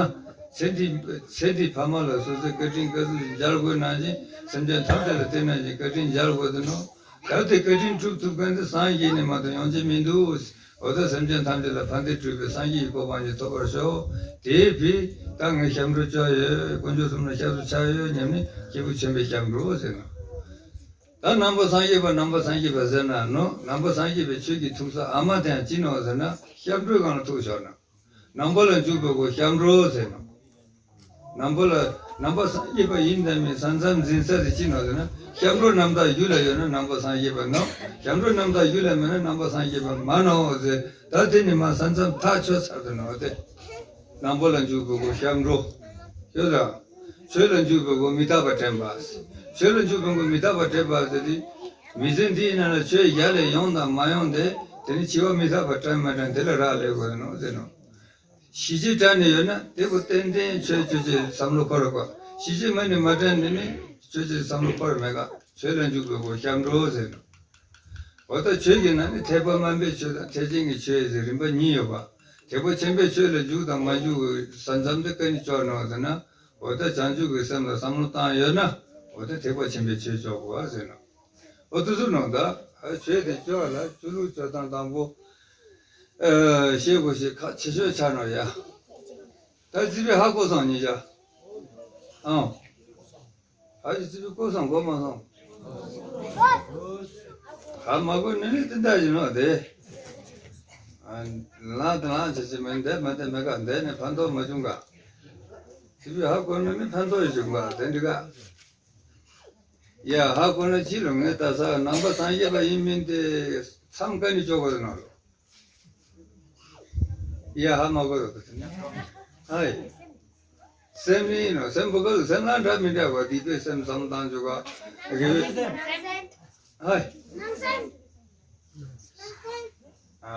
ཚེ་འདི་ཚེ་འདི་ཕ་མ་ལ་སོ་སོའི་བཀའ་དྲིན་དགའ་ཚོར་ཞིག་འཇལ་དགོས་ནང་བཞིན་སེམས་ཅན་ཐམས་ཅད་ལ་བརྟེན་ནང་བཞིན་བཀའ་དྲིན་འཇལ་དགོས་དེ་ནོ། ད་དེ་བཀའ་དྲིན་སྒྲུབ་ཐུབ་མཁན་དེ་སངས་རྒྱས་ནས་མ་གཏོགས་ཡོང་ཆེད་མི་འདུག་འོ་ད་སེམས་ཅན་ཐམས་ཅད་ལ་ཕན་བདེ་སྒྲུབ་པའི་སངས་རྒྱས་ཀྱི་གོ་འཕང་ཞིག་ཐོབ་པར་ཤོག་དེའི་ཕྱིར་ད་ངས་སྐྱབས་འགྲོ་བཅོལ་ཡོད། དཀོན་མཆོག་གསུམ་ལ་སྐྱབས་སུ་ཆགས་ཡོད་སྙམ་ནས་སྐྱེས་བུ་ཆེན་པོའི་སྐྱབས་འགྲོ་ཟེར་ན། ད་ནང་པ་སངས་རྒྱས་པ་ནང་པ་སངས་རྒྱས་པ་ཟེར་ན་ནོ། ནང་པ་སངས་རྒྱས་པའི་ཆོས་ཀྱི་ཐུག་ས་ཨ་མ་དེ་ཡང་ཅི་ནོ་ཟེར་ན་སྐྱབས་འགྲོའི་སྒང་ལ་ཐུག་ཆོག་ན། ནང་པ་ལ་འཇུག་པའི་སྒོ་སྐྱབས་འགྲོ་ཟེར་ནོ། ནང་པ་ལ་ནང་པ་སངས་རྒྱས་པ་ཡིན་དམ་མིན་ས་མཚམས་འཛིན་ས་དེ་ཅི་ནོ་ཟེར་ན་སྐྱབས་འགྲོ་རྣམ་དག་རྒྱུད་ལ་ཡོད་ན་ནང་པ་སངས་རྒྱས་པ་ནོ། སྐྱབས་འགྲོ་རྣམ་དག་རྒྱུད་ལ་མེད་ན་ནང་པ་སངས་རྒྱས་པ་མ་ནོ་ཟེར། ད་དེ་ནི་མ་ས་མཚམས་ཐག་ཆོད་ཚར་དུ་ནོ་སྟེ། ནང་པ་ལ་འཇུག་པའི་སྒོ་སྐྱབས་འགྲོ། ཡོད་དང་། ཆོས་ལ་འཇུག་པའི་སྒོ་མི་རྟག་པ་དྲན་པ། ཆོས་ལ་འཇུག་པའི་སྒོ་མི་རྟག་པ་དྲན་པ་ཟེར་དུས། མི་ཚེ་འདིའི་ནང་ལ་ཆོས་ཡར་ལས་ཡོང་དང་མ་ཡོང་དེ་དེ་ནི་འཆི་བ་མི་རྟག་པ་དྲན་མ་དྲན་དེ་ལ་རག་ལས་དགོས་ནོ་ཟེར་ནོ། ཤི་རྗེས་དྲན་ནས་ཡོད་ན་དེ་ཁོ་ཏན་ཏན་ཆོས་ཆོས་ཅེས་བསམ་བློ་འཁོར་དགོས། ཤི་རྗེས་མ་ནི་མ་དྲན་ནས་ནི་ཆོས་ཅེས་བསམ་བློ་འཁོར་མེད་ག་ཆོས་ལ་འཇུག་པའི་སྒོ་སྐྱབས་འགྲོ་ཟེར་ནོ། འོ་ད་ཆོས་ཀྱི་ནང་ནས་ཐེག་པ་དམན་པའི་ཆོས་དང་ཐེག་ཆེན་གྱི་ཆོས་ཟེར་རིམ་པ་གཉིས་ཡོད་པ། ཐེག་པ་ཆེན་པོའི་ཆོས་ལ་འཇུག་དང་མ་འཇུག་གི་ས་མཚམས་དེ་ག་ནས་ཅོག་ནོ་ཟེར་ན། འོ་ད་བྱང་ཆུབ་ཀྱི་སེམས་ལ་བསམ་བློ་བཏང་ཡོད་ན། འོ་ད་ཐེག་པ་ཆེན་པོའི་ཆོས་ཅོག་གོ་བ་ཟེར་ནོ། འོ་དུ་སུ་ནོ་ད། ཆོས་དེ་ཅོག་ལ་ཆོས་ལུགས་ཅོག་དང་དང་པོ། ཨ་ཤེས་དགོས་ཤེས་ཁག་ཆེ་ཤོས་ཆགས་ནོ་ཡ། ད་རྩིས་པའི་ཧ་གོ་སོང་ཉིད་ཅག་ཨང་། ཨ་ཅེ་ཙི་པི་ཀོ་སང་གོ་མ་སོང་། ཧ་མ་གོ་ནི་ནི་ཏི་ཏ་ཡིན་ནོ་དེ། ཨ་ལང་དང་ལང་ཆེ་ཆེ་མེད་འདས་མ་དེ་མེད་ག་འདས་ནི་ཕན་ཐོགས་མ་བྱུང་ག་ཙི་པི་ཧ་གོ་ནི་ནི་ཕན་ཐོགས་ཡོད་བྱུང་ག་དེ་འདི་ག་ཡ་ཧ་གོ་ན་ཅི་ལོ་ངས་ད་ས་ནང་པ་སངས་རྒྱས་པ་ཡིན་མིན་དེ་མཚམས་ཀ་ནི་ཅོག་གོ་ནོ་ལོ། ཡ་ཧ་མ་གོ་ཡོད་གི་ནི། ཨའི། སེམས་ཡིན་ནོ་སེམས་པོ་ག་སེམས་ལ་འདྲ་མི་འདྲ་བ་སྡིག་པའི་སེམས་བསམ་བཏང་བཅུག་ག་རེ། ཨའི། ཨ།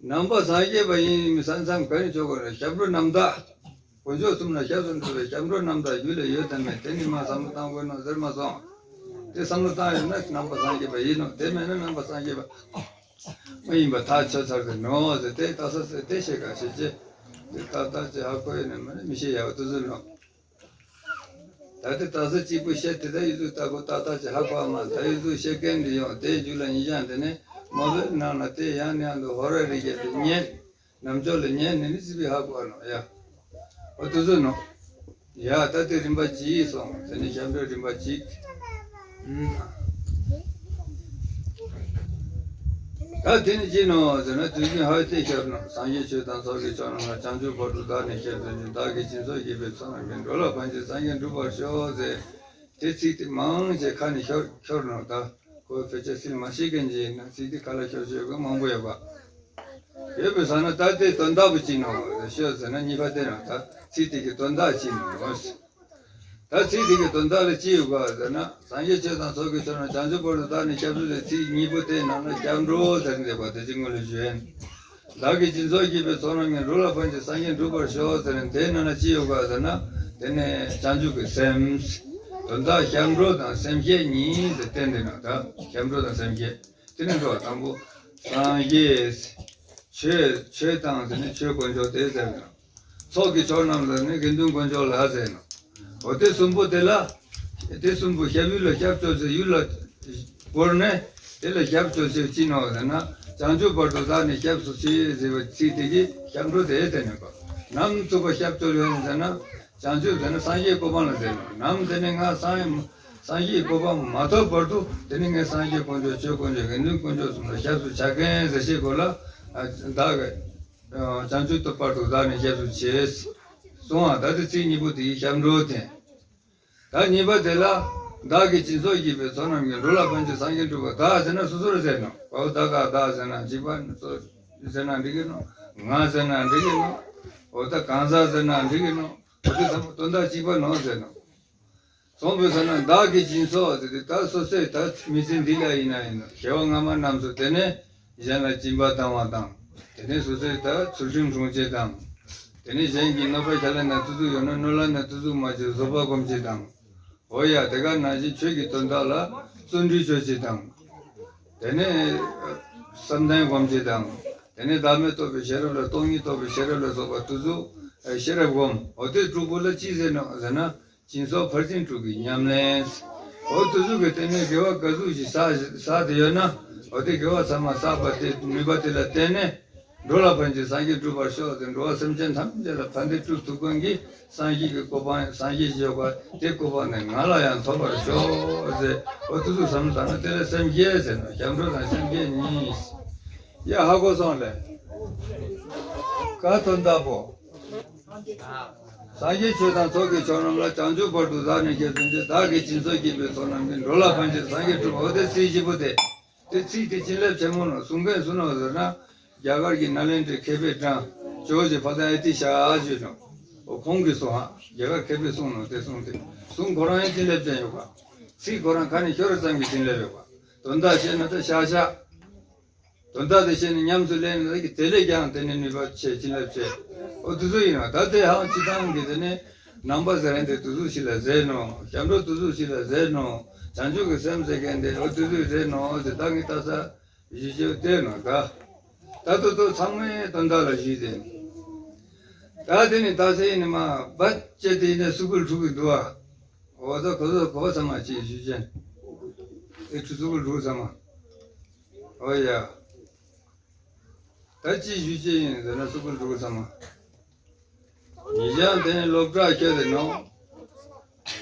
ནང་པ་སངས་རྒྱས་པ་ཡིན་ས་མཚམས་ག་ནི་ཅོག་གོ་རེ་སྐྱབས་འགྲོ་རྣམ་དག་དཀོན་མཆོག་གསུམ་ལ་སྐྱབས་སུ་འགྲོ་བའི་སྐྱབས་འགྲོ་རྣམ་དག་རྒྱུད་ལ་ཡོད་དམ་མེད་དེ་ནི་མ་བསམ་བློ་བཏང་དགོས་ནོ་ཟེར་མ་སོང་། དེ་བསམ་བློ་བཏང་ཡོད་ན་ནང་པ་སངས་རྒྱས་པ་ཡིན་ནོ། དེ་མེད་ན་ནང་པ་སངས་རྒྱས་པ་མ་ཡིན་པ་ཐག་ཆོད་ཚར་གི་ནོ་ཟེར་དེ་ལྟ་ས་ཟེར་དེ་ཤེས་ག་ཤེས་ཅེ། དེ་ཏག་ཏག་ཅེས་ཧ་གོ་ཡོད་ན་མ་ནི་མི་ཤེས་ཡག་དུ་ཟེར་ནོ། ད་དེ་ལྟ་ས་གཅིག་པུ་ཤེས་དེ་ད་ཡུལ་དུ་ལྟ་གོ་ཏག་ཏག་ཅེས་ཧ་གོ་མ་ད་ཡུལ་དུ་ཤེས་མཁན་འདི་ཡོང་དེ་རྒྱུད་ལ་ཉིད་ཀྱང་དེ་ནི་མ་བོད་ནང་ལ་དེ་ཡང་ནས་ཡང་དུ་ཧོ་ར་རི་རྒྱབ་དེ་ཉན། ནམ་ཅོག་ལ་ཉན་ནས་ནི་སྲིད་པའི་ཧ་གོ་ནོ་ཡ། འོ་དུ་ཟུ་ནོ། ཡ་ད་དེ་རིམ་པ་གཅིག་སོང་དེ་ནི་སྐྱབས་འགྲོའི་རིམ་པ་གཅིག་ད་དེ་ནི་ཅི་ནོ་ཟེར་ན་དུས་རྒྱུན་ཧ་ཏེ་ཤར་ནོ་སངས་རྒྱས་ཆོས་དང་ཚོགས་ཀྱི་མཆོག་རྣམས་ལ་བྱང་ཆུབ་བར་དུ་བདག་ནི་སྐྱབས་སུ་མཆི། བདག་གིས་སྦྱིན་སོགས་བགྱིས་པའི་ཚོགས་རྣམས་ཀྱིས། འགྲོ་ལ་ཕན་ཕྱིར་སངས་རྒྱས་འགྲུབ་པར་ཤོག་ཟེར། དེ་ཚིག་དེ་མང་ཆེ་ཁ་ནས་ཤོར་ཤོར་ནོ་ད། ཁོ་བོད་ཆས་སིལ་མ་ཤེས་མཁན་ཅིག་ཡིན་ན་ཚིག་དེ་ཁ་ལ་ཤོར་ཤོར་གི་མང་པོ་ཡོད་པ། ཡོད་པའི་ས་ན་ད་དེ་དོན་དག་པོ་ཅི་ནོ་ཤོད་ཟེར་ན་གཉིས་པ་དེ་ན་ད་ཚིག་དེ་གི་དོན་དག་ཅི་ནོ། ད་ཚིག་དེ་གི་དོན་དག་ལ་ཅི་ཡོད་ག་ཟེར་ན་སངས་རྒྱས་ཆོས་དང་ཚོགས་ཀྱི་མཆོག་རྣམས་བྱང་ཆུབ་བར་དུ་བདག་ནི་སྐྱབས་སུ་མཆི། ཚིག་གཉིས་པོ་དེ་ནང་ན་སྐྱབས་འགྲོ་ཟེར་འདེབས་པ་དེ་ཅི་ངོ་ལ་ཞུ་ཡིན། བདག་གིས་སྦྱིན་སོགས་བགྱིས་པའི་ཚོགས་རྣམས་ཀྱིས། འགྲོ་ལ་ཕན་ཕྱིར་སངས་རྒྱས་འགྲུབ་པར་ཤོག་ཟེར་ནས་དེའི་ནང་ན་ཅི་ཡོད་ག་ཟེར་ན། དེ་ནས་བྱང་ཆུབ་ཀྱི་སེམས། དོན་དག་སྐྱབས་འགྲོ་དང་སེམས་བསྐྱེད་གཉིས་ཟེར་བསྟན་ཏེ་ན་ད་སྐྱབས་འགྲོ་དང་སེམས་བསྐྱེད། དེ་ནས་འགྲོ་བ་དང་པོ། སངས་རྒྱས། ཆོས་ཆོས་དང་ཟེར་ནས་ཆོས་དཀོན་མཆོག་དེ་ཟེར་ན། ཚོགས་ཀྱི་མཆོག་རྣམས་ལ་ནི་དགེ་འདུན་དཀོན་མཆོག་ལ་ཟེར་ན། འོ་དེ་གསུམ་པོ་དེ་ལ། དེ་གསུམ་པོ་ཞབས་ཡུལ་ལ་ཞབས་ཅོག་ཅེས་ཡུལ་ལ་བོར་ནས་དེ་ལ་ཞབས་ཅོག་ཅེས་ཅི་ནོ་ཟེར་ན། བྱང་ཆུབ་བར་དུ་བདག་ནི་སྐྱབས་སུ་མཆི་ཟེར་བའི་ཚིག་དེ་གིས་སྐྱབས་འགྲོ་དེ་དེ་ནས་གོ། ནམ་ཚུགས་པ་སྐྱབས་བཅོལ་ཡོད་ཟེར་ན། བྱང་ཆུབ་ཟེར་ན་སངས་རྒྱས་གོ་འཕང་ལ་ཟེར་ནོ། ནམ་དེ་ནས་ང་སངས་སངས་རྒྱས་གོ་འཕང་མ་ཐོབ་བར་དུ་དེ་ནི་ངས་སངས་རྒྱས་དཀོན་མཆོག་ཆོས་དཀོན་མཆོག་དགེ་འདུན་དཀོན་མཆོག་གསུམ་ལ་སྐྱབས་སུ་ཆ་མཁན་ཟེར་ཤེས་དགོས་ལ། བདག་གི་བྱང་ཆུབ་ཏུ་བར་དུ་བདག་ནི་སྐྱབས་སུ་མཆི། གསུང་བ་ད་དེ་ཚིག་གཉིས་པོ་དེ་ཡིས་སྐྱབས་འགྲོ་དེ། ད་གཉིས་པ་དེ་ལ། བདག་གིས་སྦྱིན་སོགས་བགྱིས་པའི་བསོད་ནམས་ཀྱིས། འགྲོ་ལ་ཕན་ཕྱིར་སངས་རྒྱས་འགྲུབ་པ། བདག་ཟེར་ན་སོ་སོར་ཟེར་ནོ། འོ་བདག་ག་བདག་ཟེར་ན་གཅིག་པ་ནི་སོ་ཟེར་ན་འགྲིག་གི་ནོ། ང་ཟེར་ན་འགྲིག་གི་ནོ། འོ་ད་གང་ཟག་ཟེར་ན་འགྲིག་གི་ནོ། འོ་དེ་ཚང་མ་དོན་དག་གཅིག་པ་ནོ་ཟེར་ནོ། གསུངས་པའི་ཚེ་ན་བདག་གིས་སྦྱིན་སོགས་ཟེར་ཏེ་ད་སོ་སོས་ད་མི་ཚེ་འདི་ལ་ཡིན་ན་ཡིན་ནོ། སྐྱེ་བ་སྔ་མ་རྣམས་སུ་དེ་ནས་གཞན་ལ་སྦྱིན་པ་བཏང་བ་དང་། དེ་ནས་སོ་སོས་ད་ཚུལ་ཁྲིམས་སྲུང་བྱེད་དང་། དེ་ནས་གཞན་གྱི་གནོད་པ་བྱ་ལ་ན་ཏུ་ཟུག་ཡོད་ན་གནོད་ལ་ན་ཏུ་ཟུག་མ་བྱེད་བཟོད་པ་སྒོམ་བྱེད་དང་། འོ་ཡ་དེ་ག་ནང་བཞིན་ཆོས་ཀྱི་དོན་དག་ལ་བརྩོན་འགྲུས་ཆོས་བྱེད་དང་། དེ་ནས་བསམ་གཏན་སྒོམ་བྱེད་དང་། དེ་ནས་བདག་མེད་རྟོགས་པའི་ཤེས་རབ་ལ་སྟོང་ཉིད་རྟོགས་པའི་ཤེས་རབ་ལ་སོགས་པ་ཏུ་ཟུག་ཤེས་རབ་སྒོམ། འོ་དེ་དྲུག་པོ་ལ་ཅི་ཟེར་ནོ་ཟེར་ན། སྦྱིན་སོགས་ཕར་ཕྱིན་དྲུག་གི་ཉམས་ལེན། འོ་དེ་ཚོ་གི་སྟེང་ནས་དགེ་བ་ག་ཚོད་ཅིག་བསགས་བསགས་ཏེ་ཡོད་ན། འོ་དེ་དགེ་བ་ཚང་མ་བསགས་པ་དེ་ནུས་པ་དེ་ལ་བརྟེན་ནས། འགྲོ་ལ་ཕན་ཕྱིར་སངས་རྒྱས་འགྲུབ་པར་ཤོག་ཟེར། འགྲོ་བ་སེམས་ཅན་ཐམས་ཅད་ལ་ཕན་བདེ་སྒྲུབ་ཐུབ་མཁན་གྱི་སངས་རྒྱས་ཀྱི་གོ་འཕང་སངས་རྒྱས་ཀྱི་ཡོད་པ་དེ་གོ་འཕང་ནི་ང་ལ་ཡང་ཐོབ་པར་ཤོག་ཟེར། འོ་དེ་ཚོ་བསམ་བློ་བཏང་ན་དེ་ལ་སེམས་བསྐྱེད་ཟེར་ན་སྐྱབས་འགྲོ་དང་སེམས་བསྐྱེད་གཉིས། ཡ་ཧ་གོ་སོང་ལེ། ཀ་དོན་དག་པོ། སངས་རྒྱས་ཆོས་དང་ཚོགས་ཀྱི་མཆོག་རྣམས་ལ། བྱང་ཆུབ་བར་དུ་བདག་ནི་སྐྱབས་སུ་མཆི། བདག་གིས་སྦྱིན་སོགས་བགྱིས་པའི་བསོད་ནམས་ཀྱིས། འགྲོ་ལ་ཕན་ཕྱིར་སངས་རྒྱས་འགྲུབ་པ། འོ་དེ་ཚིག་བཞི་པོ་དེ། དེ་ཚིག་དེ་བྱིན་རླབས་ཆེན་མོ་ནོ། གསུང་མཁན་སུ་ནོ་ཟེར་ན། རྒྱ་གར་གྱི་ནཱ་ལེནྡྲའི་མཁས་པའི་གྲངས་ཇོ་བོ་རྗེ་ཕ་དང་ཨེ་ཏི་ཤ་ཟེར་ནོ། འོ་ཁོང་གིས་གསུངས་ཧ། རྒྱ་གར་མཁས་པས་གསུངས་ནོ་དེ་གསུང་དེ། གསུང་ཁོ་རང་ཡང་བྱིན་རླབས་ཅན་ཡོད་པ། ཚིག་ཁོ་རང་ཁ་ནས་ཤོར་ཙམ་གྱི་བྱིན་རླབས་ཡོད་པ། དོན་དག་བཤད་ན་ད་ཤ་ཤ། དོན་དག་དེ་བཤད་ནས་ཉམས་སུ་ལེན་ནས་ཀྱི་དེ་ལས་ཀྱང་དེ་ནས་ནུས་པ་ཆེ་བྱིན་རླབས་ཆེ། ཨོ་དུ་ཚོད་ཡིན་ན་ད་དེ་ཧང་ཅི་ཐང་གི་དེ་ནས་ནང་པ་ཟེར་ཡན་དེ་དུ་ཚོད་ཞིག་ལ་ཟེར་ནོ། སྐྱབས་འགྲོ་དུ་ཚོད་ཞིག་ལ་ཟེར་ནོ། བྱང་ཆུབ་ཀྱི་སེམས་ཟེར་མཁན་དེ་ཨོ་དུ་ཚོད་ཟེར་ནོ་ཟེར་ད་ངས་ལྟ་ས་ཞུ་ཞུ་བལྟས་ནོ་ད། ད་དུ་ཚོད་ཚང་མའི་དོན་དག་ལ་ཞུས་ཏེ། ད་དེ་ནི་ལྟ་ས་ཡིན་ནི་མ་བ་ཅེ་དེ་ཡིན་ན་སུ་ཀུལ་ཕྲུ་གུ་འདུག་ཨ། ཨོ་ད་གོ་ཚོད་གོ་བ་ཚང་མ་ཅེས་ཞུ་ཅན། ཨེ་ཕྲུ་སུ་ཀུལ་ཕྲུ་གུ་ཚང་མ། ཨོ་ཡ། ད་ཅི་ཞུ་ཅི་ཡིན་ཟེར་ན་སུ་ཀུལ་འགྲོ་ཚང་མ། ཉིན་ཞག་དེ་ནས་སློབ་གྲྭ་ཁྱོད་དེ་ནོ།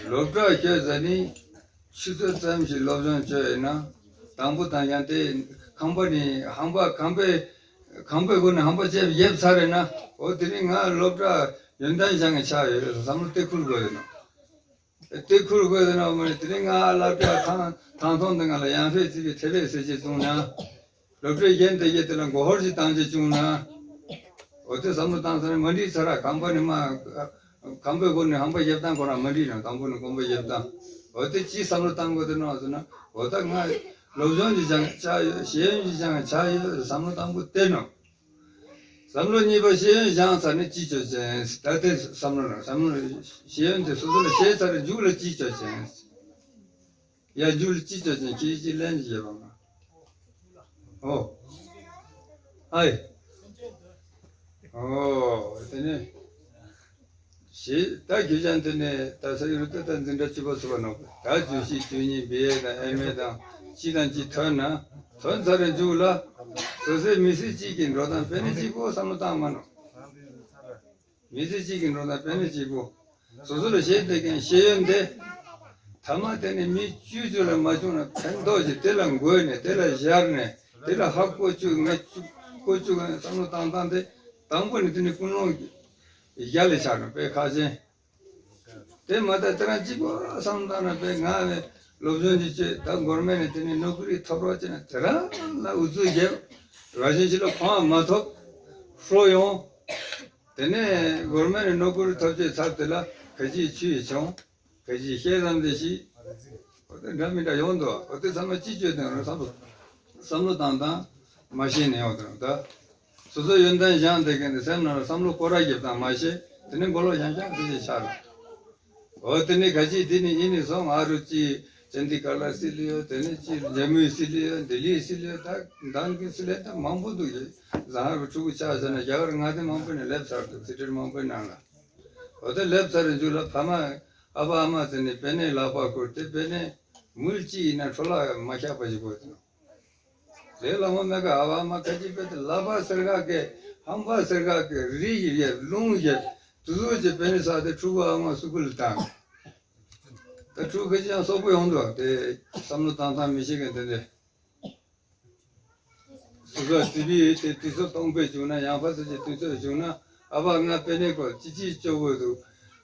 སློབ་གྲྭ་ཁྱོད་ཟེར་ནི། ཆུ་ཚོད་ཙམ་ཞིག་སློབ་སྦྱོང་བྱོས་ཡིན་ན། དང་པོ་དང་ཡང་དེ་ཁང་པ་ནི་ཧམ་པ་ཁང་པའི་ཁང་པའི་སྒོ་ནས་ཧམ་པ་བཅད་ཡེབ་ཚར་རེད་ན། འོ་དེ་ནི་ང་སློབ་གྲྭ་ཡོན་ཏན་སྦྱང་གི་ཆགས་ཡོད་བསམ་བློ་དེ་ཁུར་དགོས་ཡོད་ནོ། དེ་ཁུར་དགོས་ཟེར་ན་མ་ནི་དེ་རིང་ང་སློབ་གྲྭ་ཐང་ཐང་ཐོང་དེ་ང་ལ་ཡང་ཧྥེ་ཙི་བི་ཐེ་བེ་ཟེར་ཅིག་བཙུགས་ན། སློབ་གྲྭའི་རྒན་དེ་གྱད་དེ་ལ་མགོ་ཧོར་ཅིག་བཏང་ཅིག་བཙུགས་ན། འོ་དེ་བསམ་བློ་བཏང་ས་ནི་མ་འགྲིག་ཚར་ར་ཁང་པ་ནི་མ། ཁང་པའི་སྒོ་ནས་ཧམ་པ་ཡེབ་སྟངས་ཁོ་རང་མ་འགྲིག་ན་དང་པོ་ནི་དགོན་པ་ཡེབ་སྟངས། འོ་དེ་ཅི་བསམ་བློ་བཏང་དགོས་དེ་ནོ་ཟེར་ན། འོ་ད་ང་སློབ་སྦྱོང་ཅིག་སྦྱང་ཆགས་ཡོད་ཤེས་ཡོན་ཅིག་སྦྱང་ཆགས་ཡོད་བསམ་བློ་བཏང་དགོས་དེ་ནོ། བསམ་བློ་གཉིས་པ་ཤེས་ཡོན་སྦྱངས་ཚར་ནས་ཅི་ཆོག་ཅན། ད་དེ་བསམ་བློ་ན་བསམ་བློ་ཤེས་ཡོན་དེ་སོ་སོ་ལ་ཤེས་ཚར་རེ་མཇུག་ལ་ཅི་ཆོག་ཅན། ཡ་མཇུག་ལ་ཅི་ཆོག་ཅན་ཁྱེད་ཅི་ལན་ཅི་བྱེད་པ་མ། ཨོ། ཨའི། ཨོ། དེ་ནས། ཞེས་ད་ཁྱེད་ཅག་འདི་ནས་ད་ས་ཡུལ་ཏུ་ད་འཛིན་གྲྭ་བཅུ་པ་ཚུགས་པ་ནོག་ད་བཅུ་བཞི་བཅུ་གཉིས་བི་ཨེ་དང་ཨེམ་ཨེ་དང་གཅིག་དང་གཅིག་ཐོན་ན་ཐོན་ཚར་རེ་མཇུག་ལ་སོ་སོའི་མི་ཚེ་གཅིག་གི་འགྲོ་སྟངས་དཔེ་ནི་གཅིག་པོ་བསམ་བློ་བཏང་མ་ནོག་མི་ཚེ་གཅིག་གི་འགྲོ་སྟངས་དཔེ་ནི་གཅིག་པོ། སོ་སོ་ལ་བཤད་བསྡད་མཁན་ཤེས་ཡོན་དེ། ཐ་མ་དེ་ནི་མི་བཅུ་བཅུ་ལ་མ་བྱུང་ན་ཕན་ཐོགས་ཀྱི་དེ་ལ་འགོས་ནས་དེ་ལ་བཞར་ནས་དེ་ལ་ཧ་གོ་བཅུག་ང་བཅུག་གོ་བཅུག་བསམ་བློ་བཏང་སྟངས་དེ་དང་པོ་ནི་དེ་ནི་ཀུན་སློང་གི་ཡ་ལས་ཆགས་ནས་དཔེ་ཁག་ཅན། དེ་མ་ཐག་དེ་རང་གཅིག་པོ་བསམ་བཏང་ན་དཔེ་ང་ནི་སློབ་སྦྱོང་གཅིག་བྱས་ད་གོར་མེན་ནས་དེ་ནས་ནོ་ཀུ་རི་ཐོབ་རོགས་བྱས་ན་དེ་རང་ལ་ཨུ་ཚུགས་རྒྱབ་ར་བཞིན་ཅིག་ལ་ཁོང་མ་ཐོབ་ཧྲོ་ཡོང་། དེ་ནས་གོར་མེན་ནས་ནོ་ཀུ་རི་ཐོབ་བྱས་ཚར་དེ་ལ་ཁ་ཅིག་ཆུ་ཡི་བྱུང་། ཁ་ཅིག་བཤད་ཙམ་དེ་ཞིག་འོ་དེ་འདྲ་མི་འདྲ་ཡོང་འདུག་འོ་དེ་ཚང་མ་ཅི་བཅོས་དང་རང་བསམ་བློ་བསམ་བློ་བཏང་སྟངས་མ་ཤེས་ནས་ཡོང་དང་ད། སོ་སོ་ཡོན་ཏན་སྦྱངས་བསྡད་མཁན་དེ་སེམས་ནང་ལ་བསམ་བློ་སྐོར་ར་རྒྱབ་སྟངས་མ་ཤེས་དེ་ནི་མགོ་ལོག་ཡང་ཤང་ཟེར་ཞིག་ཆགས་རེད། འོ་དེ་ནི་ག་ཅི་དེ་ནི་ཡིན་ནི་སོང་ཨ་རུ་ཅི་ཅན་དི་ཀ་ལ་སི་ལི་ཡོད་དེ་ནི་ཅི་ཇམ་མུའི་སི་ལི་ཡོད་ལྡི་ལིའི་སི་ལི་ཡོད་ད་འདང་གི་སི་ལི་ད་མང་པོ་འདུག་ཡོད་ཟ་ཧར་གི་ཕྲུ་གུ་ཆགས་ཟེར་ན་རྒྱ་གར་མངའ་སྡེ་མང་པོ་ནས་སླེབས་ཚར་འདུག་སི་ཁྲོན་མང་པོའི་ནང་ལ། འོ་དེ་སླེབས་ཚར་རེ་མཇུག་ལ་ཕ་མ་ཨ་ཕ་ཨ་མ་ཟེར་ནས་པེ་ནེ་ལག་པ་ཁུར་དེ་པེ་ནེ་མུལ་ཅི་ཡིན་ན་འཕྲོ་བརླག་མ་ཤག་པ་ཞིག་དགོས་དེ་ནོ། དེ་ལ་མོ་མེ་ཀ་ཨ་བ་མ་ཁ་ཅིག་པེ་དེ་ལ་བ་སེར་ག་གེ་ཧམ་བ་སེར་ག་གེ་རི་ཡི་ཡེ་ལུང་ཡེ་དུ་ཟུ་ཅེ་པེ་ནི་ས་དེ་ཕྲུ་གུ་ཨ་མ་སུ་ཀུལ་དང་། ད་ཕྲུ་གུ་ཁ་ཅིག་ཡང་སོག་པོ་ཡོང་འདུག་དེ་བསམ་བློ་བཏང་སྟངས་མི་ཤེས་མཁན་དེ་འདྲ། སུ་ཟོ་སི་བི་དེ་དུས་ཚོད་སྟོང་པའི་བྱུང་ན་ཡང་ཕ་སུ་ཅེ་དུས་ཚོད་བྱུང་ན་ཨ་བ་ང་པེ་ནེ་ཀོ་ཅི་ཅི་ཅོ་གོ་འདུག་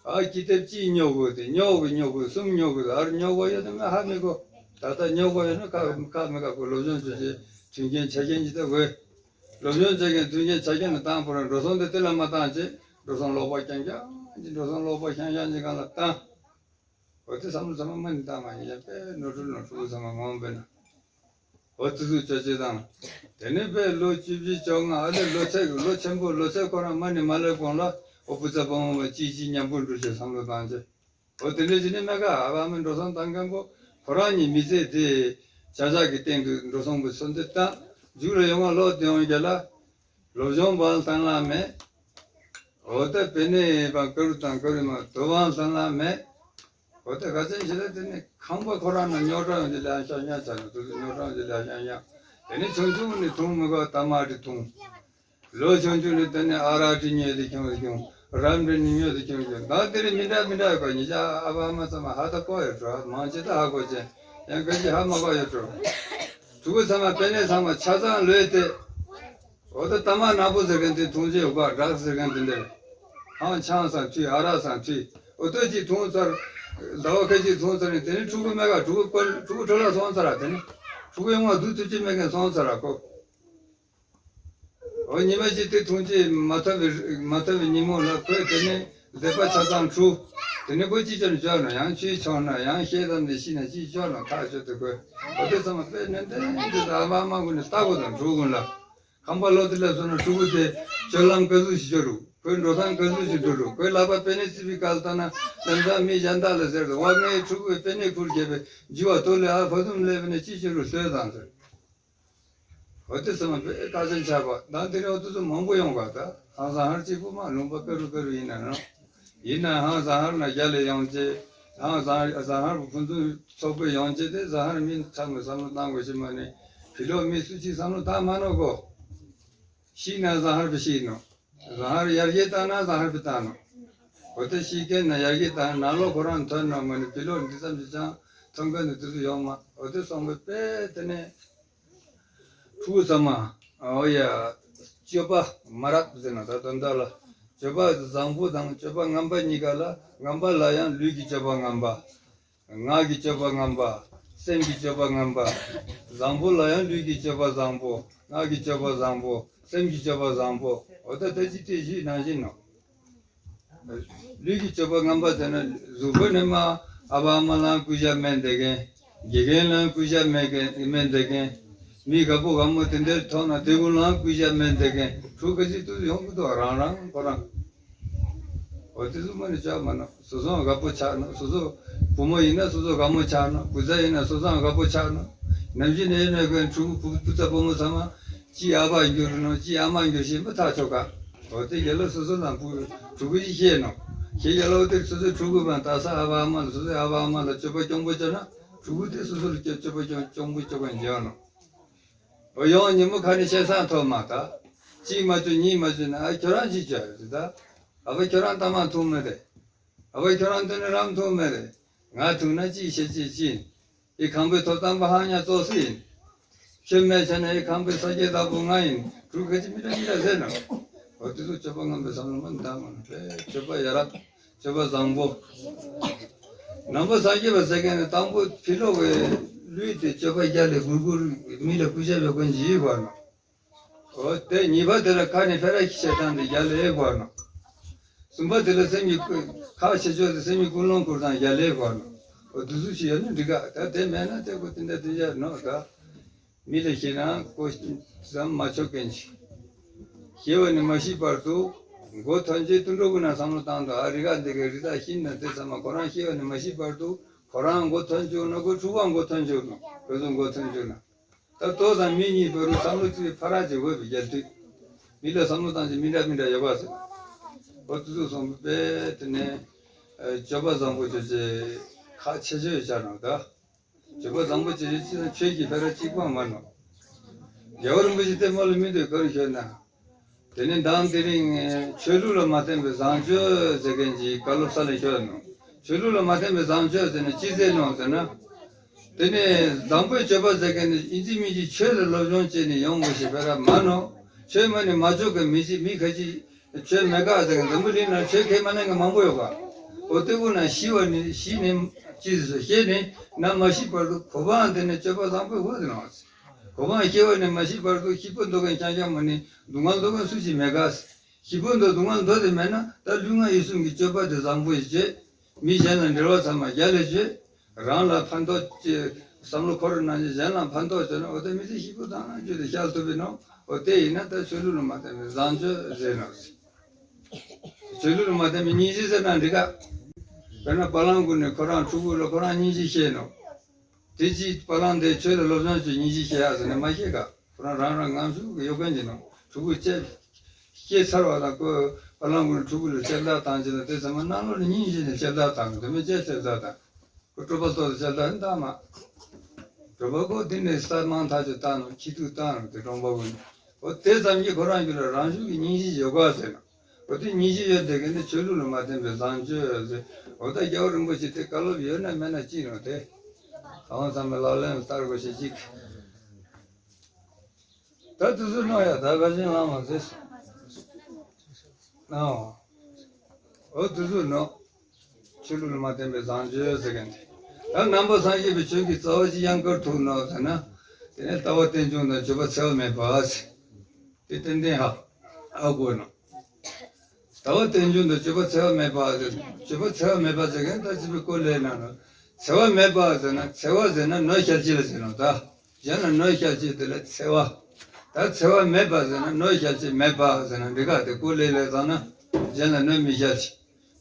ཨ་ཀི་དེབ་ཅི་ཉོ་གོ་དེ་ཉོ་གོ་ཉོ་གོ་གསུམ་ཉོ་གོ་ཨར་ཉོ་གོ་ཡོད་དེ་ང་ཧ་མི་གོ་ད་ལྟ་ཉོ་གོ་ཡོད་ན་ཁ་ཁ་མི་ཁ་གོ་སློབ་སྦྱོང་བྱོས་ཅེས་མཐུན་རྐྱེན་ཆ་རྐྱེན་ཅི་ལྟ་བས། སློབ་སྦྱོང་བྱེད་མཁན་མཐུན་རྐྱེན་ཆ་རྐྱེན་ལ་བཏང་པོ་ར་འགྲོ་སོང་དེ་དེ་ལ་མ་བཏང་ཅེས་འགྲོ་སོང་ལོག་པ་རྐྱང་རྐྱང་ཅིག་འགྲོ་སོང་ལོག་པ་རྐྱང་རྐྱང་ཅིག་གང་ལ་བཏང་། འོ་དེ་བསམ་བློ་ཚང་མ་མ་ནི་བཏང་མ་ཡིན་ཡང་དཔེ་ནོར་འཁྲུལ་ནོར་འཁྲུལ་ཚང་མ་མང་པོ་ན། འོ་དེ་ཚོ་ཅོ་ཅེས་དང་། དེ་ནས་དཔེ་ལོ་བཅུ་བཞི་བཅོ་ལྔ་ཨ་ལེ་ལོ་ཚད་ལོ་ཆེན་པོ་ལོ་ཚད་ཁོ་རང་མ་ནི་མ་ལེབ་གོང་ལ་འོ་བུ་ཚ་བུ་མོ་བ་ཅི་ཅི་མཉམ་པོ་འགྲོ་ཅེས་བསམ་བློ་བཏང་ཅེས། འོ་དེ་འདྲ་ཅི་ནི་མེ་ཀ་ཨ་བ་མི་འགྲོ་སོང་བཏང་མཁན་པོ་ཁོ་རང་ཉིད་མི་ཚེ་དེ་བྱ་བཞག་གི་སྟེང་དུ་འགྲོ་སོང་པོ་ཚོ་འདི་བཏང་མཇུག་ལ་ཡོང་བ་ལོ་དེ་ཡོང་རྒྱ་ལ། སློབ་སྦྱོང་བང་བཏང་ལ་མེད། འོ་ད་པེ་ནེ་བང་ཀ་རུ་དང་ཀ་རུ་མ་དོ་བང་བཏང་ལ་མེད། འོ་ད་ག་ཚད་ཞེ་ད་དེ་ནི་ཁང་པ་ཁོ་རང་ན་ཉོ་གྲང་ཡོང་དེ་ལ་ཤ་ཉ་ཆ་ནི་དུ་ཉོ་གྲང་ཡོང་དེ་ལ་ཤ་ཉ། དེ་ནི་ཆུང་ཆུང་ནི་འཐུང་མི་དགོས་ད་མ་དྲི་འཐུང་། ལོ་ཆུང་ཆུང་ནི་དེ་ནི་ཨ་རག་དྲི་ཉོས་དེ་ཁྱོང་ཁྱོང་རམ་དྲི་ནི་ཉོས་དེ་ཁྱོང་ཁྱོང་ད་དེ་རི་མི་འདྲ་མི་འདྲ་ཡོད་པ་ཉི་ཤ་ཨ་བ་ཨ་མ་ཚང་མ་ཧ་ད་གོ་ཡོད་འགྲོ་མང་ཆེ་ད་ཧ་གོ་ཅན་ཡང་ག་ཅི་ཧ་མ་གོ་ཡོད་འགྲོ། ཕྲུ་གུ་ཚང་མ་པེ་ནེ་ཚང་མ་ཆ་ཚང་ལོས་ཏེ། འོ་ད་ཏ་མ་ནག་པོ་ཟེར་མཁན་དེ་འཐུང་རྗེས་འོ་ག་ཌག་ཟེར་མཁན་དེ་འདྲ། ཧང་ཆང་སང་ཐུས་ཨ་རག་སང་ཐུས། འོ་ཏོ་གཅིག་འཐུང་ཚར། ཟླ་བ་ཁ་ཅིག་འཐུང་ཚར་ནས་དེ་ནས་ཕྲུ་གུ་མེད་ག་ཕྲུ་གུ་ཕར་ཕྲུ་གུ་འཕྲོ་བརླག་སོང་ཚར་ར་དེ་ནས། ཕྲུ་གུ་ཡོང་བ་སྡུག་ཐུབ་ཀྱི་མེད་མཁན་སོང་ཚར་ར་ཁོ། འོ་ཉི་མ་གཅིག་དེ་འཐུང་རྗེས་མ་ཐོབ་པའི་མ་ཐོབ་པའི་ཉིན་མོ་ལ་ཁོས་དེ་ནས་སྡེ་པ་ཆ་ཚང་འཁྲུག་དེ་ནས་ཁོ་ཅི་བྱོས་ན་བྱོས་ན་ཡང་ཆུའི་ཕྱོགས་ན་ཡང་ཤེལ་དམ་དེ་ཤི་ན་ཅི་བྱོས་ན་ཐག་ཆོད་དེ་ཁོས། འོ་དེ་ཚང་མ་དཔེ་ནན་ཏན་དེ་ད་ཨ་མ་མ་ཀུན་ནས་ལྟ་དགོས་དང་ཕྲུ་གུ་ཀུན་ལ། ཁང་པ་ལོག་དེ་ལ་སོང་ན་ཕྲུ་གུ་དེ་སྤྱོད་ལམ་ག་ཟུག་ཞིག་སྤྱོད་རུ། ཁོའི་འགྲོ་སྟངས་ག་ཟུག་ཞིག་འགྲོ་རུ། ཁོའི་ལག་པ་པེ་ནེ་སི་བི་ཀལ་ལྟ་ན་ལམ་སང་མི་གཞན་དག་ལ་ཟེར་དུ་བ་ངའི་ཕྲུ་གུའི་པེ་ནེ་ཁུར་བརྒྱབ་པའི་འཇུ་བ་ཐོག་ལས་ཨ་ཕ་དུམ་སླེབས་ནས་ཅི་ཞིག་རུ་ལྟོས་དང་ཟེར། འོ་དེ་ཚང་མ་དཔེ་དཀའ་ཆེན་ཆགས་པ་དང་དེ་རིང་འོ་དེ་ཚོ་མང་པོ་ཡོང་བ་ད་ཧང་སང་ཧར་གཅིག་པུ་མ་ལུང་པ་ཀ་རུ་ཀ་རུ་ཡིན་ན་རང་། ཡིན་ན་ཧང་སང་ཧར་ན་རྒྱ་ལས་ཡོང་ཅེས་ཧང་སང་ཧར་ཟང་ཧར་ཕུན་ཚོགས་ཚོགས་པའི་ཡོང་ཅེས་དེ་ཟང་ཧར་མི་ཚང་མས་བསམ་བློ་བཏང་དགོས་ཤེས་མ་ནི་ཕི་ལོག་མི་སུ་གཅིག་བསམ་བློ་བཏང་མ་ནོ་གོ། ཤི་ན་ཟང་ཧར་བི་ཤི་ནོ། ཟང་ཧར་ཡར་རྒྱས་བཏང་ན་ཟང་ཧར་བི་བཏང་ནོ། འོ་དེ་ཤི་མཁན་ན་ཡར་རྒྱས་བཏང་ན་ལོ་ཁོ་རང་ཐོན་ནོ་མ་ནི་ཕི་ལོག་འདི་ཙམ་གྱིས་ཀྱང་ཐོན་མཁན་ནི་དུས་སུ་ཡོང་མ་འོ་དེ་སོང་བའི་དཔེ་དེ་ནས། ཕྲུ་གུ་ཚང་མ། འོ་ཡ། སྤྱོད་པ་མ་རབས་ཟེར་ན་ད་དོན་དག་ལ། སྤྱོད་པ་བཟང་པོ་དང་སྤྱོད་པ་ངན་པ་གཉིས་ཀ་ལ་ངན་པ་ལ་ཡང་ལུས་ཀྱི་སྤྱོད་པ་ངན་པ། ངག་གི་སྤྱོད་པ་ངན་པ། སེམས་ཀྱི་སྤྱོད་པ་ངན་པ། བཟང་པོ་ལ་ཡང་ལུས་ཀྱི་སྤྱོད་པ་བཟང་པོ། ངག་གི་སྤྱོད་པ་བཟང་པོ། སེམས་ཀྱི་སྤྱོད་པ་བཟང་པོ། འོ་ད་ལྟ་ཅི་སྟེ་བཞི་ནང་བཞིན་ནོ། ལུས་ཀྱི་སྤྱོད་པ་ངན་པ་ཟེར་ན་གཟུགས་པོ་ནས་མ་ཨ་བ་ཨ་མ་ལའང་སྐུ་ཞབས་སྨན་བསྡད་མཁན། དགེ་རྒན་ལའང་སྐུ་ཞབས་སྨན་མཁན་སྨན་བསྡད་མཁན། མི་དགའ་པོ་དགའ་མོ་དེ་འདྲའི་ཐོག་ན་དེ་ཀུན་ལའང་སྐུ་ཞབས་སྨན་བསྡད་མཁན་ཕྲུ་གུ་གཅིག་ཏུ་ཡོང་གི་འདུག་རང་རང་ཁོ་རང་། འོ་དེ་ཚོ་མ་ནི་ཆགས་མ་ནོ། སོ་སོའང་དགའ་པོ་ཆགས་ནོ། སོ་སོ་བུ་མོ་ཡིན་ན་སོ་སོ་དགའ་མོ་ཆགས་ནོ། བུ་ཚ་ཡིན་ན་སོ་སོའང་དགའ་པོ་ཆགས་ནོ། ནམ་ཞིག་ནས་ཡིན་ན་ཁོའི་ཕྲུ་གུ་བུ་བུ་ཚ་བུ་མོ་ཚང་མ། ཅི་ཨ་ཕ་འགྱུར་ནོ་ཅི་ཨ་མ་འགྱུར་ཞེས་མི་ཐག་ཆོད་ག་འོ་དེ་རྒྱ་ལོ་སོ་སོ་དང་བུ་ཕྲུ་གུ་ཞིག་ཤེས་ནོ། ཤེས་རྒྱ་ལོ་དེ་སོ་སོའི་ཕྲུ་གུ་བ་ད་ས་ཨ་ཕ་ཨ་མ་ལ་སོ་སོའི་ཨ་ཕ་ཨ་མ་ལ་སྤྱོད་པ་སྐྱོང་པོ་བྱོས་ན་ཕྲུ་གུ་དེ་སོ་སོ་ལ་སྤྱོད་སྤྱོད་པ་སྐྱོང་སྐྱོང་པོ་སྐྱོང་པ་འཇལ་ནོ། འོ་ཡང་ཉིན་མོ་ཁ་ནས་བཤད་སང་ཐོག་མ་ད། གཅིག་མ་བྱོས་གཉིས་མ་བྱོས་ན་ཨ་ཁྱོད་རང་ཅིག་བྱོས་ཟེར་ད། ཨ་ཕ་ཁྱོད་རང་ཏ་མ་འཐུང་མེད་དེ། ཨ་ཕ་ཁྱོད་རང་འདི་ནས་རམ་འཐུང་མེད་དེ། ང་འཐུང་ན་ཅིག་བཤད་ཅིག་ཅིག་ཨི་ཁང་པའི་ཐོབ་ཐང་པ་ཧང་ཉ་ཙོག་སི་ཡིན། ཁྱོད་མེད་བྱས་ན་ཨི་ཁང་པའི་ས་སྐྱའི་བདག་པོ་ང་ཡིན། གྲུ་ག་ཅི་མི་འདྲ་མི་འདྲ་ཟེར་ན། འོ་དེ་ཚོ་སྤྱོད་པ་ངན་པའི་བསམ་བློ་མ་འདང་མ་ནོ། སྤྱོད་པ་ཡ་རབས། སྤྱོད་པ་བཟང་པོ། ནང་པ་སངས་རྒྱས་པ་ཟེར་མཁན་ནི་དང་པོ་ཕི་ལོག་གི་ལུས་དེ་སྤྱོད་པ་རྒྱ་ལས་གུར་གུར་མི་ལ་སྐུ་ཞབས་ཡོད་མཁན་ཞིག་ཡོད་པ་ནོ། འོ་དེ་གཉིས་པ་དེ་ལ་ཁ་ནས་ཕེ་ར་ཤི་བྱེད་སྟངས་དེ་རྒྱ་ལས་ཡོད་པ་ནོ། གསུམ་པ་དེ་ལ་སེམས་ཀྱི་ཀུན་ཁ་ཆེ་ཆོག་དེ་སེམས་ཀྱི་ཀུན་སློང་ཁུར་དང་རྒྱ་ལས་གོ་ནོ། འོ་དུ་སུ་ཞིག་ཡོད་ན་འགྲིག་ག་ད་དེ་མེད་ན་དེ་ཀོ་དེ་འདྲ་དེ་འཇག་ནོ་ད། མི་ལ་ཤེས་ན་ཀོ་ཙམ་མ་ཆོག་མཁན་ཞིག་ཤེས་པ་ནི་མ་ཤི་བར་དུ་མགོ་ཐོན་ཆེད་དུད་འགྲོ་ཀུན་ན་བསམ་བློ་བཏང་དུ་ཨ་རི་ག་འདི་གའི་རི་དྭགས་ཤིན་ན་དེ་ཚང་མ་ཁོ་རང་ཤེས་པ་ནི་མ་ཤི་བར་དུ་ཁོ་རང་མགོ་ཐོན་བཅུག་ན་ཁོ་ཕྲུ་གུ་མགོ་ཐོན་བཅུག་ན་ཁོ་ཚོ་མགོ་ཐོན་བཅུག་ན། ད་ལྟོ་དང་མི་གཉིས་བར་དུ་བསམ་བློ་གཅིག་ཕ་ར་གཅིག་འོས་པའི་རྒྱལ་དུས། མི་ལ་བསམ་བློ་བཏང་ཅིག་མི་འདྲ་མི་འདྲ་ཡོད་པ་ཟེར། འོ་དུ་ཚོ་སོང་པས་དེ་ནས་སྤྱོད་པ་བཟང་པོ་བྱོས་ཅེས་ཁག་ཆེ་ཆེ་ཡོད་ཆགས་ནོ་ད། སྤྱོད་པ་བཟང་པོ་བྱེད་ཅེས་ཅི་ན་ཆོས་ཀྱི་ཕ་ར་གཅིག་པ་མ་ནོ། རྒྱལ་བ་རིན་པོ་ཆེ་དེ་མོ་ལ་མི་འདོད་ག་རེ་ཤོད་ན། དེ་ནས་མདང་དེ་རིང་ཆོས་ལུགས་ལ་མ་བརྟེན་པའི་བཟང་སྤྱོད་ཟེར་མཁན་གྱི་བཀའ་སློབ་ས་ལ་ཤོད་ནོ། ཆོས་ལུགས་ལ་མ་བརྟེན་པའི་བཟང་སྤྱོད་ཟེར་ན་ཅི་ཟེར་ནོ་ཟེར་ན། དེ་ནས་བཟང་པོའི་སྤྱོད་པ་ཟེར་མཁན་ནི་ཨིན་ཇི་མི་གི་ཆོས་ལ་སློབ་སྦྱོང་བྱས་ནས་ཡོང་དགོས་ཞེས་པ་ར་མ་ནོ། ཆོས་མ་ནི་མ་ཆོག་གི་མི་ཅི་མི་ཁ་ཅིག་ཆོས་མེད་ག་ཟེར་མཁན་འཛམ་བུ་གླིང་ན་ཆོས་ཁས་མ་ལེན་མཁན་མང་པོ་ཡོད་ག། འོ་དེ་ཀུན་ན་ཤི་བ་ནི་ཤི་ནས་ཅི་ཟེར་ཤེས་ནས་ན་མ་ཤི་བར་དུ་གོ་འཕང་དེ་ནས་སྤྱོད་པ་བཟང་པོའི་འོག་ཏུ་ནོ། གོ་འཕང་སྐྱེ་བ་ནས་མ་ཤི་བར་དུ་སྐྱིད་པོ་འདོད་མཁན་རྐྱང་རྐྱང་མ་ནི་སྡུག་བསྔལ་འདོད་མཁན་སུ་ཞིག་མེད་ག། སྐྱིད་པོ་འདོད་སྡུག་བསྔལ་འདོད་དེ་མེད་ན་ད་ལུས་ངག་ཡིད་གསུམ་གྱི་སྤྱོད་པ་དེ་བཟང་པོ་ཞིག་བྱེད། མི་གཞན་ལ་འབྲེལ་བ་ཚང་མ་རྒྱལ་ལ་བྱེད། རང་ལ་ཕན་ཐོགས་ཀྱི་བསམ་བློ་འཁོར་ནང་བཞིན་གཞན་ལ་ཕན་ཐོགས་བྱེད་ན་འོ་ད་མི་ཚེ་སྐྱིད་པོ་དང་རྒྱུ་དེ་བཤད་ཐུབ་པའི་ནོ། འོ་དེ་ཡིན་ན་ད་ཆོས་ལུགས་ལ་མ་བརྟེན་པའི་བཟང་སྤྱོད་ཟེར་ནོ། ཆོས་ལུགས་ལ་མ་བརྟེན་པའི་སྙིང་རྗེ་ཟེར་ན་འགྲིག་ག། དཔེར་ན་བ་ལང་ཀུ་ནས་ཁོ་རང་ཕྲུ་གུ་ལ་ཁོ་རང་སྙིང་རྗེ་བཤད་ནོ། དེ་ཅིག་བ་ལང་དེ་ཆོས་ལ་སློབ་སྦྱོང་བྱེད་སྙིང་རྗེ་བཤད་ཡག་ཟེར་ནས་མ་བཤད་ག། ཁོ་རང་རང་རང་ངམ་ཤུགས་ཀྱིས་གཡོ་མཁན་གྱི་ནང་ཕྲུ་གུ་སྐྱེ་སྐྱེས་ཚར་བ་དང་ཁོ་བ་ལང་ཀུ་ནས་ཕྲུ་གུ་ལ་སྐྱེལ་བརྡ་བཏང་བྱས་ན་དེ་ཚང་མ་གནམ་ལོ་ནས་སྙིང་རྗེ་ནས་སྐྱེལ་བརྡ་བཏང་གི་དེ་མིན་སྐྱེས་སྐྱེལ་བརྡ་བཏང་། ཁོ་སྤྲོ་པ་ཚོ་སྐྱེལ་བརྡ་ནི་བཏང་མ། སྤྲོ་པ་ཁོ་དེ་ནས་ས་མང་ཐག་ཆོད་བཏང་ནོ་ཁྱི་ཐུག་བཏང་ནོ་དེ་གྲོང་པ་ཀུན་ནས་འོ་དེ་ཙམ་གྱིས་ཁོ་རང་རྒྱུད་ལ་རང་ཤུགས་ཀྱིས་སྙིང་རྗེ་ཡོད་ག་ཟེར་ན། འོ་དེ་སྙིང་རྗེ་ཡོད་དེ་གི་ནི་ཆོས་ལུགས་ལ་མ་བརྟེན་པའི་བཟང་སྤྱོད་ཟེར། འོ་ད་རྒྱལ་བ་རིན་པོ་ཆེ་དེ་བཀའ་སློབ་ཡོད་ན་མེད་ན་ཅི་ནོ་དེ། གང་ཚང་མའི་ལག་ལེན་ལ་བསྟར་དགོས་ཤེས་ཅིག་ད་དུ་སུ་ནོ་ཡ་ད་ག་ཅིན་ལ་མ་ཟེར་སོ། ཨོ། འོ་དུ་སུ་ནོ། ཆོས་ལུགས་ལ་མ་བརྟེན་པའི་བཟང་སྤྱོད་ཟེར་མཁན་དེ། ད་ནང་པ་སངས་རྒྱས་པའི་ཆོས་ཀྱི་རྩ་བ་ཅི་ཡང་བཀར་ཐུབ་ནོ་ཟེར་ན། དེ་ནས་ལྟ་བ་རྟེན་འབྱུང་དང་སྤྱོད་པ་འཚེ་བ་མེད་པ་ཟེར། དེ་ཏན་ཏན་ཧ་ཨ་དགོས་ནོ། ལྟ་བ་རྟེན་འབྱུང་དང་སྤྱོད་པ་འཚེ་བ་མེད་པ་ཟེར། སྤྱོད་པ་འཚེ་བ་མེད་པ་ཟེར་མཁན་ད་ཅི་པའི་སྐོར་ལས་ན་ནོ། འཚེ་བ་མེད་པ་ཟེར་ན་འཚེ་བ་ཟེར་ན་གནོད་བསྐྱལ་ཅི་ལ་ཟེར་ནོ་ད། གཞན་ལ་གནོད་བསྐྱལ་ཅི་དེ་ལ་འཚེ་བ། ད་འཚེ་བ་མེད་པ་ཟེར་ན་གནོད་བསྐྱལ་ཅི་མེད་པ་ཟེར་ན་འདི་ག་དེ་སྐོར་ལས་ལས་ཙང་ན་གཞན་ལ་གནོད་མི་བསྐྱལ་ཅི།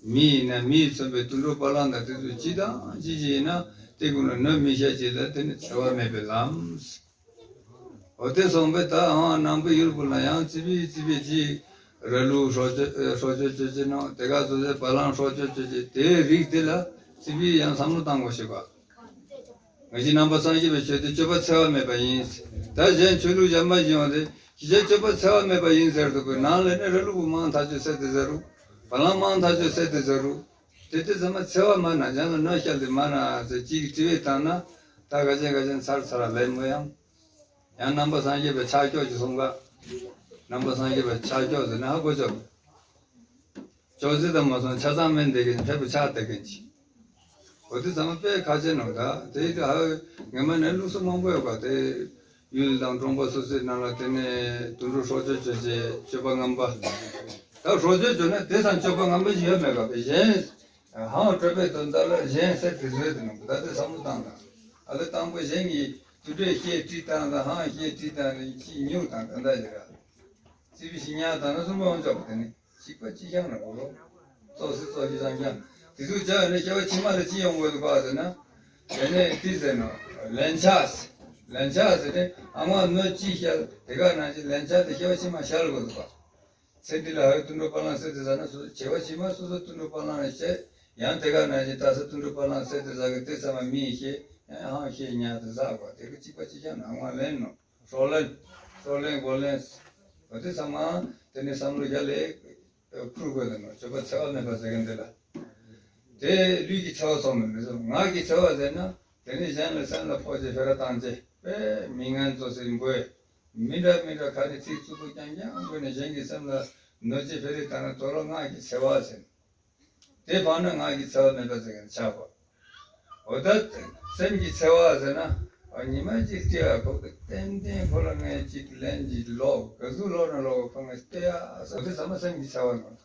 མི་ཡིན་ན་མི་ཡིས་མཚོན་པའི་དུད་འགྲོ་བ་ལང་དང་དེ་ཚོ་ཅི་དང་ཅི་ཅི་ཡིན་ན་དེ་ཀུན་ལ་གནོད་མི་བྱ་ཅི་ལ་དེ་ནི་འཚེ་བ་མེད་པའི་ལམ། འོ་དེ་སོང་པས་ད་ཨང་ནང་པའི་ཡུལ་ཀུན་ལ་ཡང་ཙི་པི་ཙི་པི་ཅི་ར་ལུག་སྲོག་གཅོད་སྲོག་གཅོད་གཅོད་ཅི་ནོ་དེ་ག་ཚོ་ཚེ་བ་ལང་སྲོག་གཅོད་གཅོད་ཅི་དེའི་རིགས་དེ་ལ་ཙི་པི་ཡང་བསམ་བློ་བཏང་དགོས་ཤེས་པ། ང་ཅི་ནང་པ་སངས་རྒྱས་པའི་ཆོས་དེ་སྤྱོད་པ་འཚེ་བ་མེད་པ་ཡིན། ད་གཞན་ཆོས་ལུགས་གཞན་པ་ཞིག་ཡོང་སྟེ་ཁྱི་ཆོས་སྤྱོད་པ་འཚེ་བ་མེད་པ་ཡིན་ཟེར་འདུག་པའི་ནང་ལས་ནི་ར་ལུག་པོ་མང་ཐག་ཆོད་བསད་དེ་ཟ་རུ། བ་ལང་མང་ཐག་ཆོད་བསད་དེ་ཟ་རུ། དེ་དེ་ཚང་མ་འཚེ་བ་མ་ན་གཞན་ལ་གནོད་བསྐྱལ་ཏེ་མ་ན་ཟེར་གཅིག་དྲི་བའི་སྟངས་ན། ད་ག་ཅན་ག་ཅན་ཚར་ཚར་ལ་ལེན་མོ་ཡང་། ཡང་ནང་པ་སངས་རྒྱས་པའི་ཕྱག་ཀྱོག་ཅིག་གསུང་ག། ནང་པ་སངས་རྒྱས་པའི་ཕྱག་ཀྱོག་ཟེར་ན་ཧ་གོ་ཆོག་ཅོག་ཙེ་དང་མ་སོང་ཆ་ཚང་མིན་དེ་གིན་ཕེབས་པ་ཆགས་དེ་གིན་ཅི། འོ་དེ་ཚང་མ་དཔེ་ཁ་ཆེ་ནོ་ད་དེ་ཡིན་དུས་ཧ་ངེས་མ་ནས་ལུགས་སྲོལ་མང་པོ་ཡོད་པ་དེ། ཡུལ་དང་གྲོང་པ་སོ་སོའི་ནང་ལ་དེ་ནས་དུད་འགྲོ་སྲོག་གཅོད་གཅོད་བྱེད་སྤྱོད་པ་ངན་པ། ད་སྲོག་གཅོད་བྱོས་ན་དེ་ཙམ་སྤྱོད་པ་ངན་པ་ཞིག་ཡོད་མེད་པ་བས་གཞན། ཧང་སྤྲོད་པའི་དོན་དག་ལ་གཞན་བསད་དེ་བཟོས་དེ་ནོ་ད་དེ་བསམ་བློ་བཏང་དང་། ཨ་ལེ་དང་པོ་གཞན་གྱིས་དུད་འགྲོའི་ཤེད་བྲིས་བཏང་དང་ཧང་ཤེད་བྲིས་བཏང་ནས་ཅི་ཉུག་དང་དེ་འདྲ་ཞིག་ར། རྩིས་པའི་ཤི་ཉག་དང་ན་གསུམ་པ་འོང་ཆོག་པ་དེ་ནི། གཅིག་པ་གཅིག་རྐྱང་ན་གོ་ལོ། ཙོག་སི་ཙོག་སི་རྐྱང་རྐྱང་། དེ་ཚོ་བྱ་ཡོད་ན་སྐྱེ་བ་ཕྱི་མ་ལ་ཅི་ཡོང་དགོས་འདུག་ག་ཟེར་ན། དེ་ནས་ཏི་ཟེར་ནོ། ལན་ཆགས། ལན་ཆགས་ཟེར་ཏེ་ཨ་མ་གནོད་ཅི་བཤད་དེ་ག་ནང་བཞིན་ལན་ཆགས་དེ་སྐྱེ་བ་ཕྱི་མ་བཤད་དགོས་འདུག་ག་ཚེ་འདི་ལ་ཧ་དུད་འགྲོ་བ་ལང་བསད་དེ་ཟ་ན་སོ་སོ་བྱེ་བ་ཕྱི་མ་སོ་སོ་དུད་འགྲོ་བ་ལང་ལ་བཤད་ཡང་དེ་ག་ནང་བཞིན་ད་ས་དུད་འགྲོ་བ་ལང་བསད་དེ་ཟ་གི་དེ་ཚང་མ་མི་ཡིས་ཤེས་ཡང་ཧང་ཤེས་ཉག་དེ་ཟ་དགོས་དེ་གི་གཅིག་པ་གཅིག་རྐྱང་ན་ཨ་མ་ལན་ནོ། སྲོག་ལན། སྲོག་ལན་མགོ་ལན། འོ་དེ་ཚང་མ་དེ་ནས་བསམ་བློ་རྒྱ་ལས་འཁུར་དགོས་དང་ནོ་སྤྱོད་པ་འཚེ་བ་མེད་པ་ཟེར་མཁན་དེ་ལ། དེ་ལུས་ཀྱི་འཚེ་བ་སོང་མེད་མི་སོང་ངག་གི་འཚེ་བ་ཟེར་ན་དེ་ནས་གཞན་ལ་སེམས་ལ་ཕོག་ཅེས་ཕེ་ར་བཏང་ཅེས་པས་མི་ངན་ཚོ་ཟེར་འབོད། མི་འདྲ་མི་འདྲ་ག་རེ་ཚིག་རྩུབ་པོ་རྐྱང་རྐྱང་འབོད་ནས་གཞན་གྱི་སེམས་ལ་གནོད་ཅེས་ཕེ་རེ་བཏང་ན་དོ་རོ་ངག་གི་འཚེ་བ་ཟེར། དེ་བར་ན་ངག་གི་འཚེ་བ་མེད་པ་ཟེར་མཁན་ཆགས་པ། འོ་ད་སེམས་ཀྱི་འཚེ་བ་ཟེར་ན། ཨ་ཉི་མ་གཅིག་སྐྱེ་བ་ཁོ་གི་ཏན་ཏན་ཁོ་ལ་ངས་གཅིག་ལན་གཅིག་ལོག་ག་ཟུག་ལོག་ན་ལོག་ཁོ་ངས་སྟེ་ཡ་ཟེར་དེ་ཚང་མ་སེམས་ཀྱི་འཚེ་བ་ནོ་ད།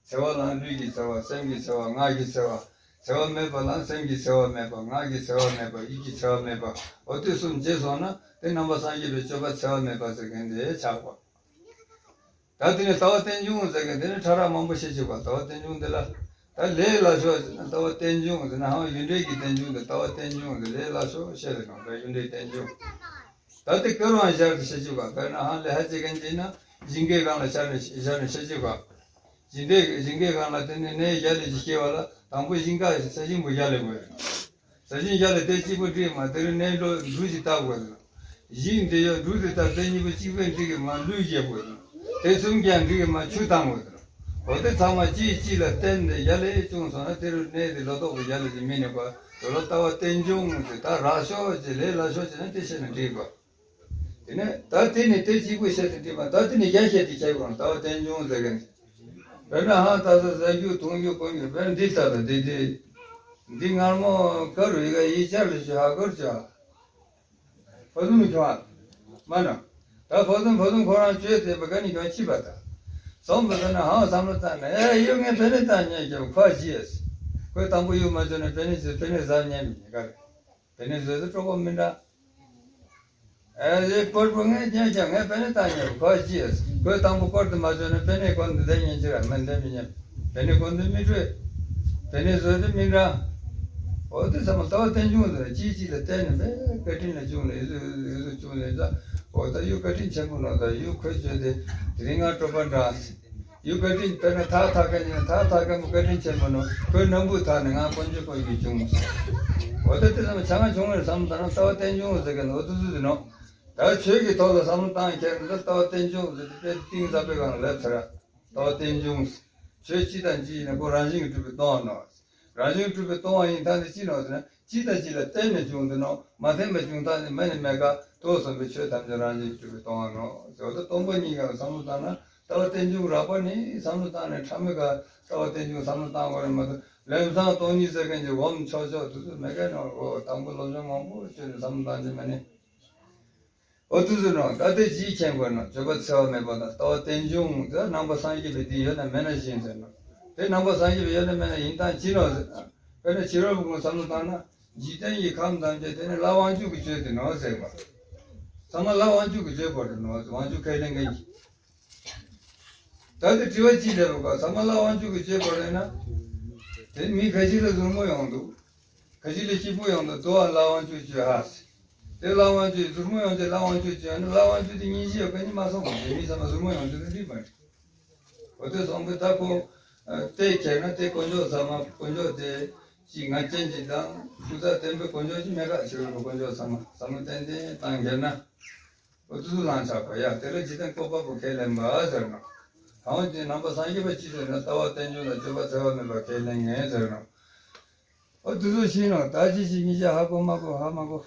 འཚེ་བ་ལའང་ལུས་ཀྱི་འཚེ་བ་སེམས་ཀྱི་འཚེ་བ་ངག་གི་འཚེ་བ། འཚེ་བ་མེད་པ་ལའང་སེམས་ཀྱི་འཚེ་བ་མེད་པ་ངག་གི་འཚེ་བ་མེད་པ་ཡིད་ཀྱི་འཚེ་བ་མེད་པ་འོ་དེ་གསུམ་བརྗེད་སོང་ན་དེ་ནང་པ་སངས་རྒྱས་པའི་སྤྱོད་པ་འཚེ་བ་མེད་པ་ཟེར་མཁན་དེ་ཆགས་པ། ད་དེ་ནས་ལྟ་བ་རྟེན་འབྱུང་ཟེར་མཁན་དེ་ནི་ཕྲ་རགས་མང་པོ་བཤད་ཅིག་པ་ལྟ་བ་རྟེན་འབྱུང་འདི་ལ། ད་ལས་སླ་ཤོས་ཟེར་ན་ལྟ་བ་རྟེན་འབྱུང་ཟེར་ན་ཧང་ཡུལ་འབྲེལ་གྱི་རྟེན་འབྱུང་དེ་ལྟ་བ་རྟེན་འབྱུང་ཟེར་ལས་སླ་ཤོས་བཤད་རེད་ནོ་ད་ཡུལ་འབྲེལ་རྟེན་འབྱུང་། ད་དེ་ཀ་རུའང་ཤར་དུ་བཤད་ཅིག་པ་དཔེར་ན་ཧང་ལས་ཧ་ཅི་མཁན་ཅིག་ན་ཞིང་ཁའི་སྒང་ལ་ཤར་ནས་ཤར་ནས་བཤད་ཅིག་པ། ཞིང་ཁའི་ཞིང་ཁའི་སྒང་ལ་དེ་ནས་གནས་རྒྱ་ལས་ཅི་སྐྱེ་བ་ལ་དང་པོ་ཞིང་ཁ་ས་ཞིང་པོ་རྒྱ་ལས་དགོས་རེད་ནོ། ས་ཞིང་རྒྱ་ལས་དེ་གཅིག་པུ་བྲིས་མ་དེ་རིང་གནས་འགྲོ་འབྲུ་ཞིག་བཏགས་དགོས་ཟེར། ཞིང་དེ་ཡང་འབྲུ་དེ་ལྟར་དེ་གཉིས་པོ་གཅིག་པའི་འགྲིག་གི་མ་ལུས་བརྒྱབ་དགོས་དང་། དེ་གསུམ་ཀྱང་འགྲིག་གི་མ་ཆུ་བཏང་དགོས་དང་། འོ་དེ་ཚང་མ་གཅིག་གཅིག་ལ་བརྟེན་ཏེ་ཡར་ལས་བྱུང་སོང་ན་དེ་རུ་གནས་དེ་ལོ་ཏོག་གི་ཡར་ལས་ཀྱི་མི་ནི་པ་དོ་ལོ་ལྟ་བ་རྟེན་འབྱུང་ཟེར། ད་རག་ཤོག་ཅེས་ལས་སླ་ཤོག་ཅེས་ན་དེ་བཤད་ན་འགྲིག་པ། དེ་ནས་ད་དེ་ནི་དེ་གཅིག་པུ་བཤད་དེ་འགྲིག་པ། ད་དེ་ནི་རྒྱ་བཤད་དེ་ཁྱད་པར་ལྟ་བ་རྟེན་འབྱུང་ཟེར་གི་ནི། དཔེར་ན་ཧང་ད་ས་ཟ་རྒྱུ་འཐུང་རྒྱུ་གོན་རྒྱུ་དཔེར་ན་འདི་ལྟ་ལ་འདི་འདི། འདི་མངར་མོ་དཀར་རུ་ཡི་ག་ཡི་ཆར་ལ་ཞུ་ཧ་གོར་ཅོ། ཕོ་ཟུམ་ཁྱོང་ཨ། མ་ན། ད་ཕོ་ཟུམ་ཕོ་ཟུམ་ཁོ་རང་བཅོས་ཏེ་བ་ག་ནི་ཁྱོང་ཕྱི་པ་ད། སོང་བ་ད་ན་ཧང་བསམ་བློ་བཏང་ན་ཨེ་ཡོ་ངས་བེ་ནི་བཏང་ཉན་ཀྱང་ཁ་ཅི་ཡས། ཁོས་དང་པོ་ཡོ་མ་བཅོས་ན་བེ་ནི་བཅོས་བེ་ནི་ཟ་ཉན་མི་ཉན་ག་རེ། བེ་ནི་བཟོས་ཏེ་སྤྲོ་པོ་མི་འདྲ། ཨེ་ཟེ་སྤོར་པོ་ངས་ཉན་ཀྱང་ངས་བེ་ནི་བཏང་ཉན་ཁ་ཅི་ཡས། ཁོས་དང་པོ་སྐོར་དུ་མ་བཅོས་ན་བེ་ནི་ཀོན་དུ་བསྡད་ཉན་ཅི་ར་མི་བསྡད་མི་ཉན། བེ་ནི་ཀོན་དུ་མི་བྲོས། བེ་ནི་བཟོས་ཏེ་མི་འདྲ། འོ་དེ་ཚང་མ་ལྟ་བ་རྟེན་འབྱུང་ཟེར་གཅིག་གཅིག་ལ་བརྟེན་ནས་བེ་བཀའ་དྲིན་ལ་བྱུང་ནས་ཡོད་ཚོད་ཡོད་ཚོད་བྱུང་ནས་ད། འོ་ད་ཡུ་བཀའ་དྲིན་ཆེན་པོ་ནོ་ད་ཡུ་ཁོས་བཅོས་ཏེ་དེ་རིང་ང་སྤྲོ་པ་འདྲ། ཡུ་བཀའ་དྲིན་དཔེར་ན་ཐག་ཐག་ག་ཉིན་ཐག་ཐག་ག་མོ་བཀའ་དྲིན་ཆེན་པོ་ནོ་ཁོའི་སྣམ་བུ་ཐག་ནས་ང་དཀོན་མཆོག་དཀོན་རྒྱུ་བྱུང་། འོ་ད་དེ་ཚང་མ་ཆ་ང་བྱུང་བའི་བསམ་བློ་བཏང་ན་ལྟ་བ་རྟེན་འབྱུང་ཟེར་གི་ནོ་འོ་དུ་ཟུ་ཟི་ནོ། ད་ཆོས་ཀྱི་ཐོག་ལ་བསམ་བློ་བཏང་ཁྱེར་འདི་ལྟ་བ་རྟེན་འབྱུང་ཟེར་ཏེ་དཔེ་གཏིང་ཟབ་པའི་སྒང་ལ་ལབ་ཚར། ལྟ་བ་རྟེན་འབྱུང་། ཆོས་སྤྱི་དང་སྤྱི་ཡིན་ན་ཁོ་རང་བཞིན་གྱིས་གྲུབ་པའི་སྟོང་བ་ནོ། རང་བཞིན་གྲུབ་པའི་སྟོང་བ་ཡིན་ད་ནི་ཅི་ནོ་ཟེར་ན་སྤྱི་དང་སྤྱི་ལ་བརྟེན་ནས་བྱུང་འདུག་ནོ། མ་བརྟེན་པ་བྱུང་ད་ནི་མེད་ནི་མེད་ཀ་ཏོག་གསུམ་པའི་ཆོས་ཐམས་ཅད་རང་བཞིན་གྲུབ་པའི་སྟོང་བ་ནོ། ཟེར་བ་ད་སྟོང་པ་ཉིད་ཀྱང་བསམ་བློ་བཏང་ན་ལྟ་བ་རྟེན་འབྱུང་རགས་པ་ནི་བསམ་བློ་བཏང་ནས་ཕྲ་མོའི་ཀ་ལྟ་བ་རྟེན་འབྱུང་བསམ་བློ་བཏང་དགོས་རེད་མ་གཏོགས་ལམ་སང་སྟོང་ཉིད་ཟེར་མཁན་གྱི་འོམ་ཆོག་ཆོག་དུས་ཚོད་མེད་མཁན་ནོ། འོ་དང་པོ་སློབ་སྦྱོང་མང་པོ་བྱས་ནས་བསམ་བློ་བཏང་རྒྱུ་མེད་ནི། འོ་དུས་ཚོད་ནང་ད་ལྟའི་ཇིའི་མཁྱེན་དགོས་ན་བརྗོད་པ་འཚེ་བ་མེད་པ་དང་ལྟ་བ་རྟེན་འབྱུང་དེ་ནང་པ་སངས་རྒྱས་པའི་དེ་ཡོད་ན་མེད་ན་ཞེས་ཟེར་ན། དེ་ནང་པ་སངས་རྒྱས་པའི་ཡོད་ན་མེད་ན་ཡིན་སྟངས་ཅི་ནོ་ཟེར་ན། དཔེར་ན་ཕྱི་རོལ་པོ་ཀུན་བསམ་བློ་བཏང་ན་འཇིག་རྟེན་གྱི་ཁམས་ཐམས་ཅད་དེ་ནི་ལྷ་དབང་ཕྱུག་གི་ཆོས་དེ་ནོ་ཟེར་བ། ཚང་མ་ལྷ་དབང་ཕྱུག་གི་ཆོས་པོ་རེད་ནོ་ཟེར། དབང་ཕྱུག་ཁས་ལེན་མཁན་གྱི། ད་དེ་དྲི་བ་ཅི་ལས་རུང་ག་ཚང་མ་ལྷ་དབང་ཕྱུག་གི་ཆོས་པོ་རེད་ན། དེ་མི་ཁ་ཅིག་ལ་ཟུར་མོ་ཡོང་འདུག་ཁ་ཅིག་ལ་སྐྱིད་པོ་ཡོང་འདུག་དུ་བ་ལྷ་དབང་ཕྱུག་ཆོས་ཧ་ཟེར། དེ་ལྷ་དབང་ཕྱུག་ཟུར་མོ་ཡོང་ཆེད་ལྷ་དབང་ཕྱུག་ཆོས་ནི་ལྷ་དབང་ཕྱུག་དེ་སྙིང་རྗེ་ཡོད་མཁན་ནི་མ་སོང་བ་དེ་མི་ཚང་མ་ཟུར་མོ་ཡོང་ཆེད་དུ་འགྲིག་པ་རེད། འོ་དེ་སོང་པས་ད་ཁོ། ཨ། དེ་ཁྱེར་ན་དེ་དཀོན་མཆོག་ཚང་མ་དཀོན་མཆོག་དེ་ཅིག་ང་ཅན་ཅིག་དང་སྐུ་ཚ་བརྟན་པའི་དཀོན་མཆོག་ཅིག་མེད་ག་ཕྱི་རོལ་པའི་དཀོན་མཆོག་ཚང་མ་བསམ་བློ་ཏན་ཏན་བཏང་ཁྱེར་ན། འོ་དུ་སུ་ལང་ཆགས་པ་ཡ་དེ་ལ་འཇིག་རྟེན་བཀོད་པ་པོ་ཁས་ལེན་པ་ཟེར་ནོ། གང་ཅི་ནང་པ་སངས་རྒྱས་པ་ཅི་ཟེར་ན་ལྟ་བ་རྟེན་འབྱུང་ལ་སྤྱོད་པ་འཚེ་བ་མེད་པ་ཁས་ལེན་ངེས་ཟེར་ནོ། འོ་དུ་སུ་ཤི་ནོ་ད་ཅི་ཞིག་ཉིད་ཅག་ཧ་གོ་མ་གོ་ཧ་མ་གོ།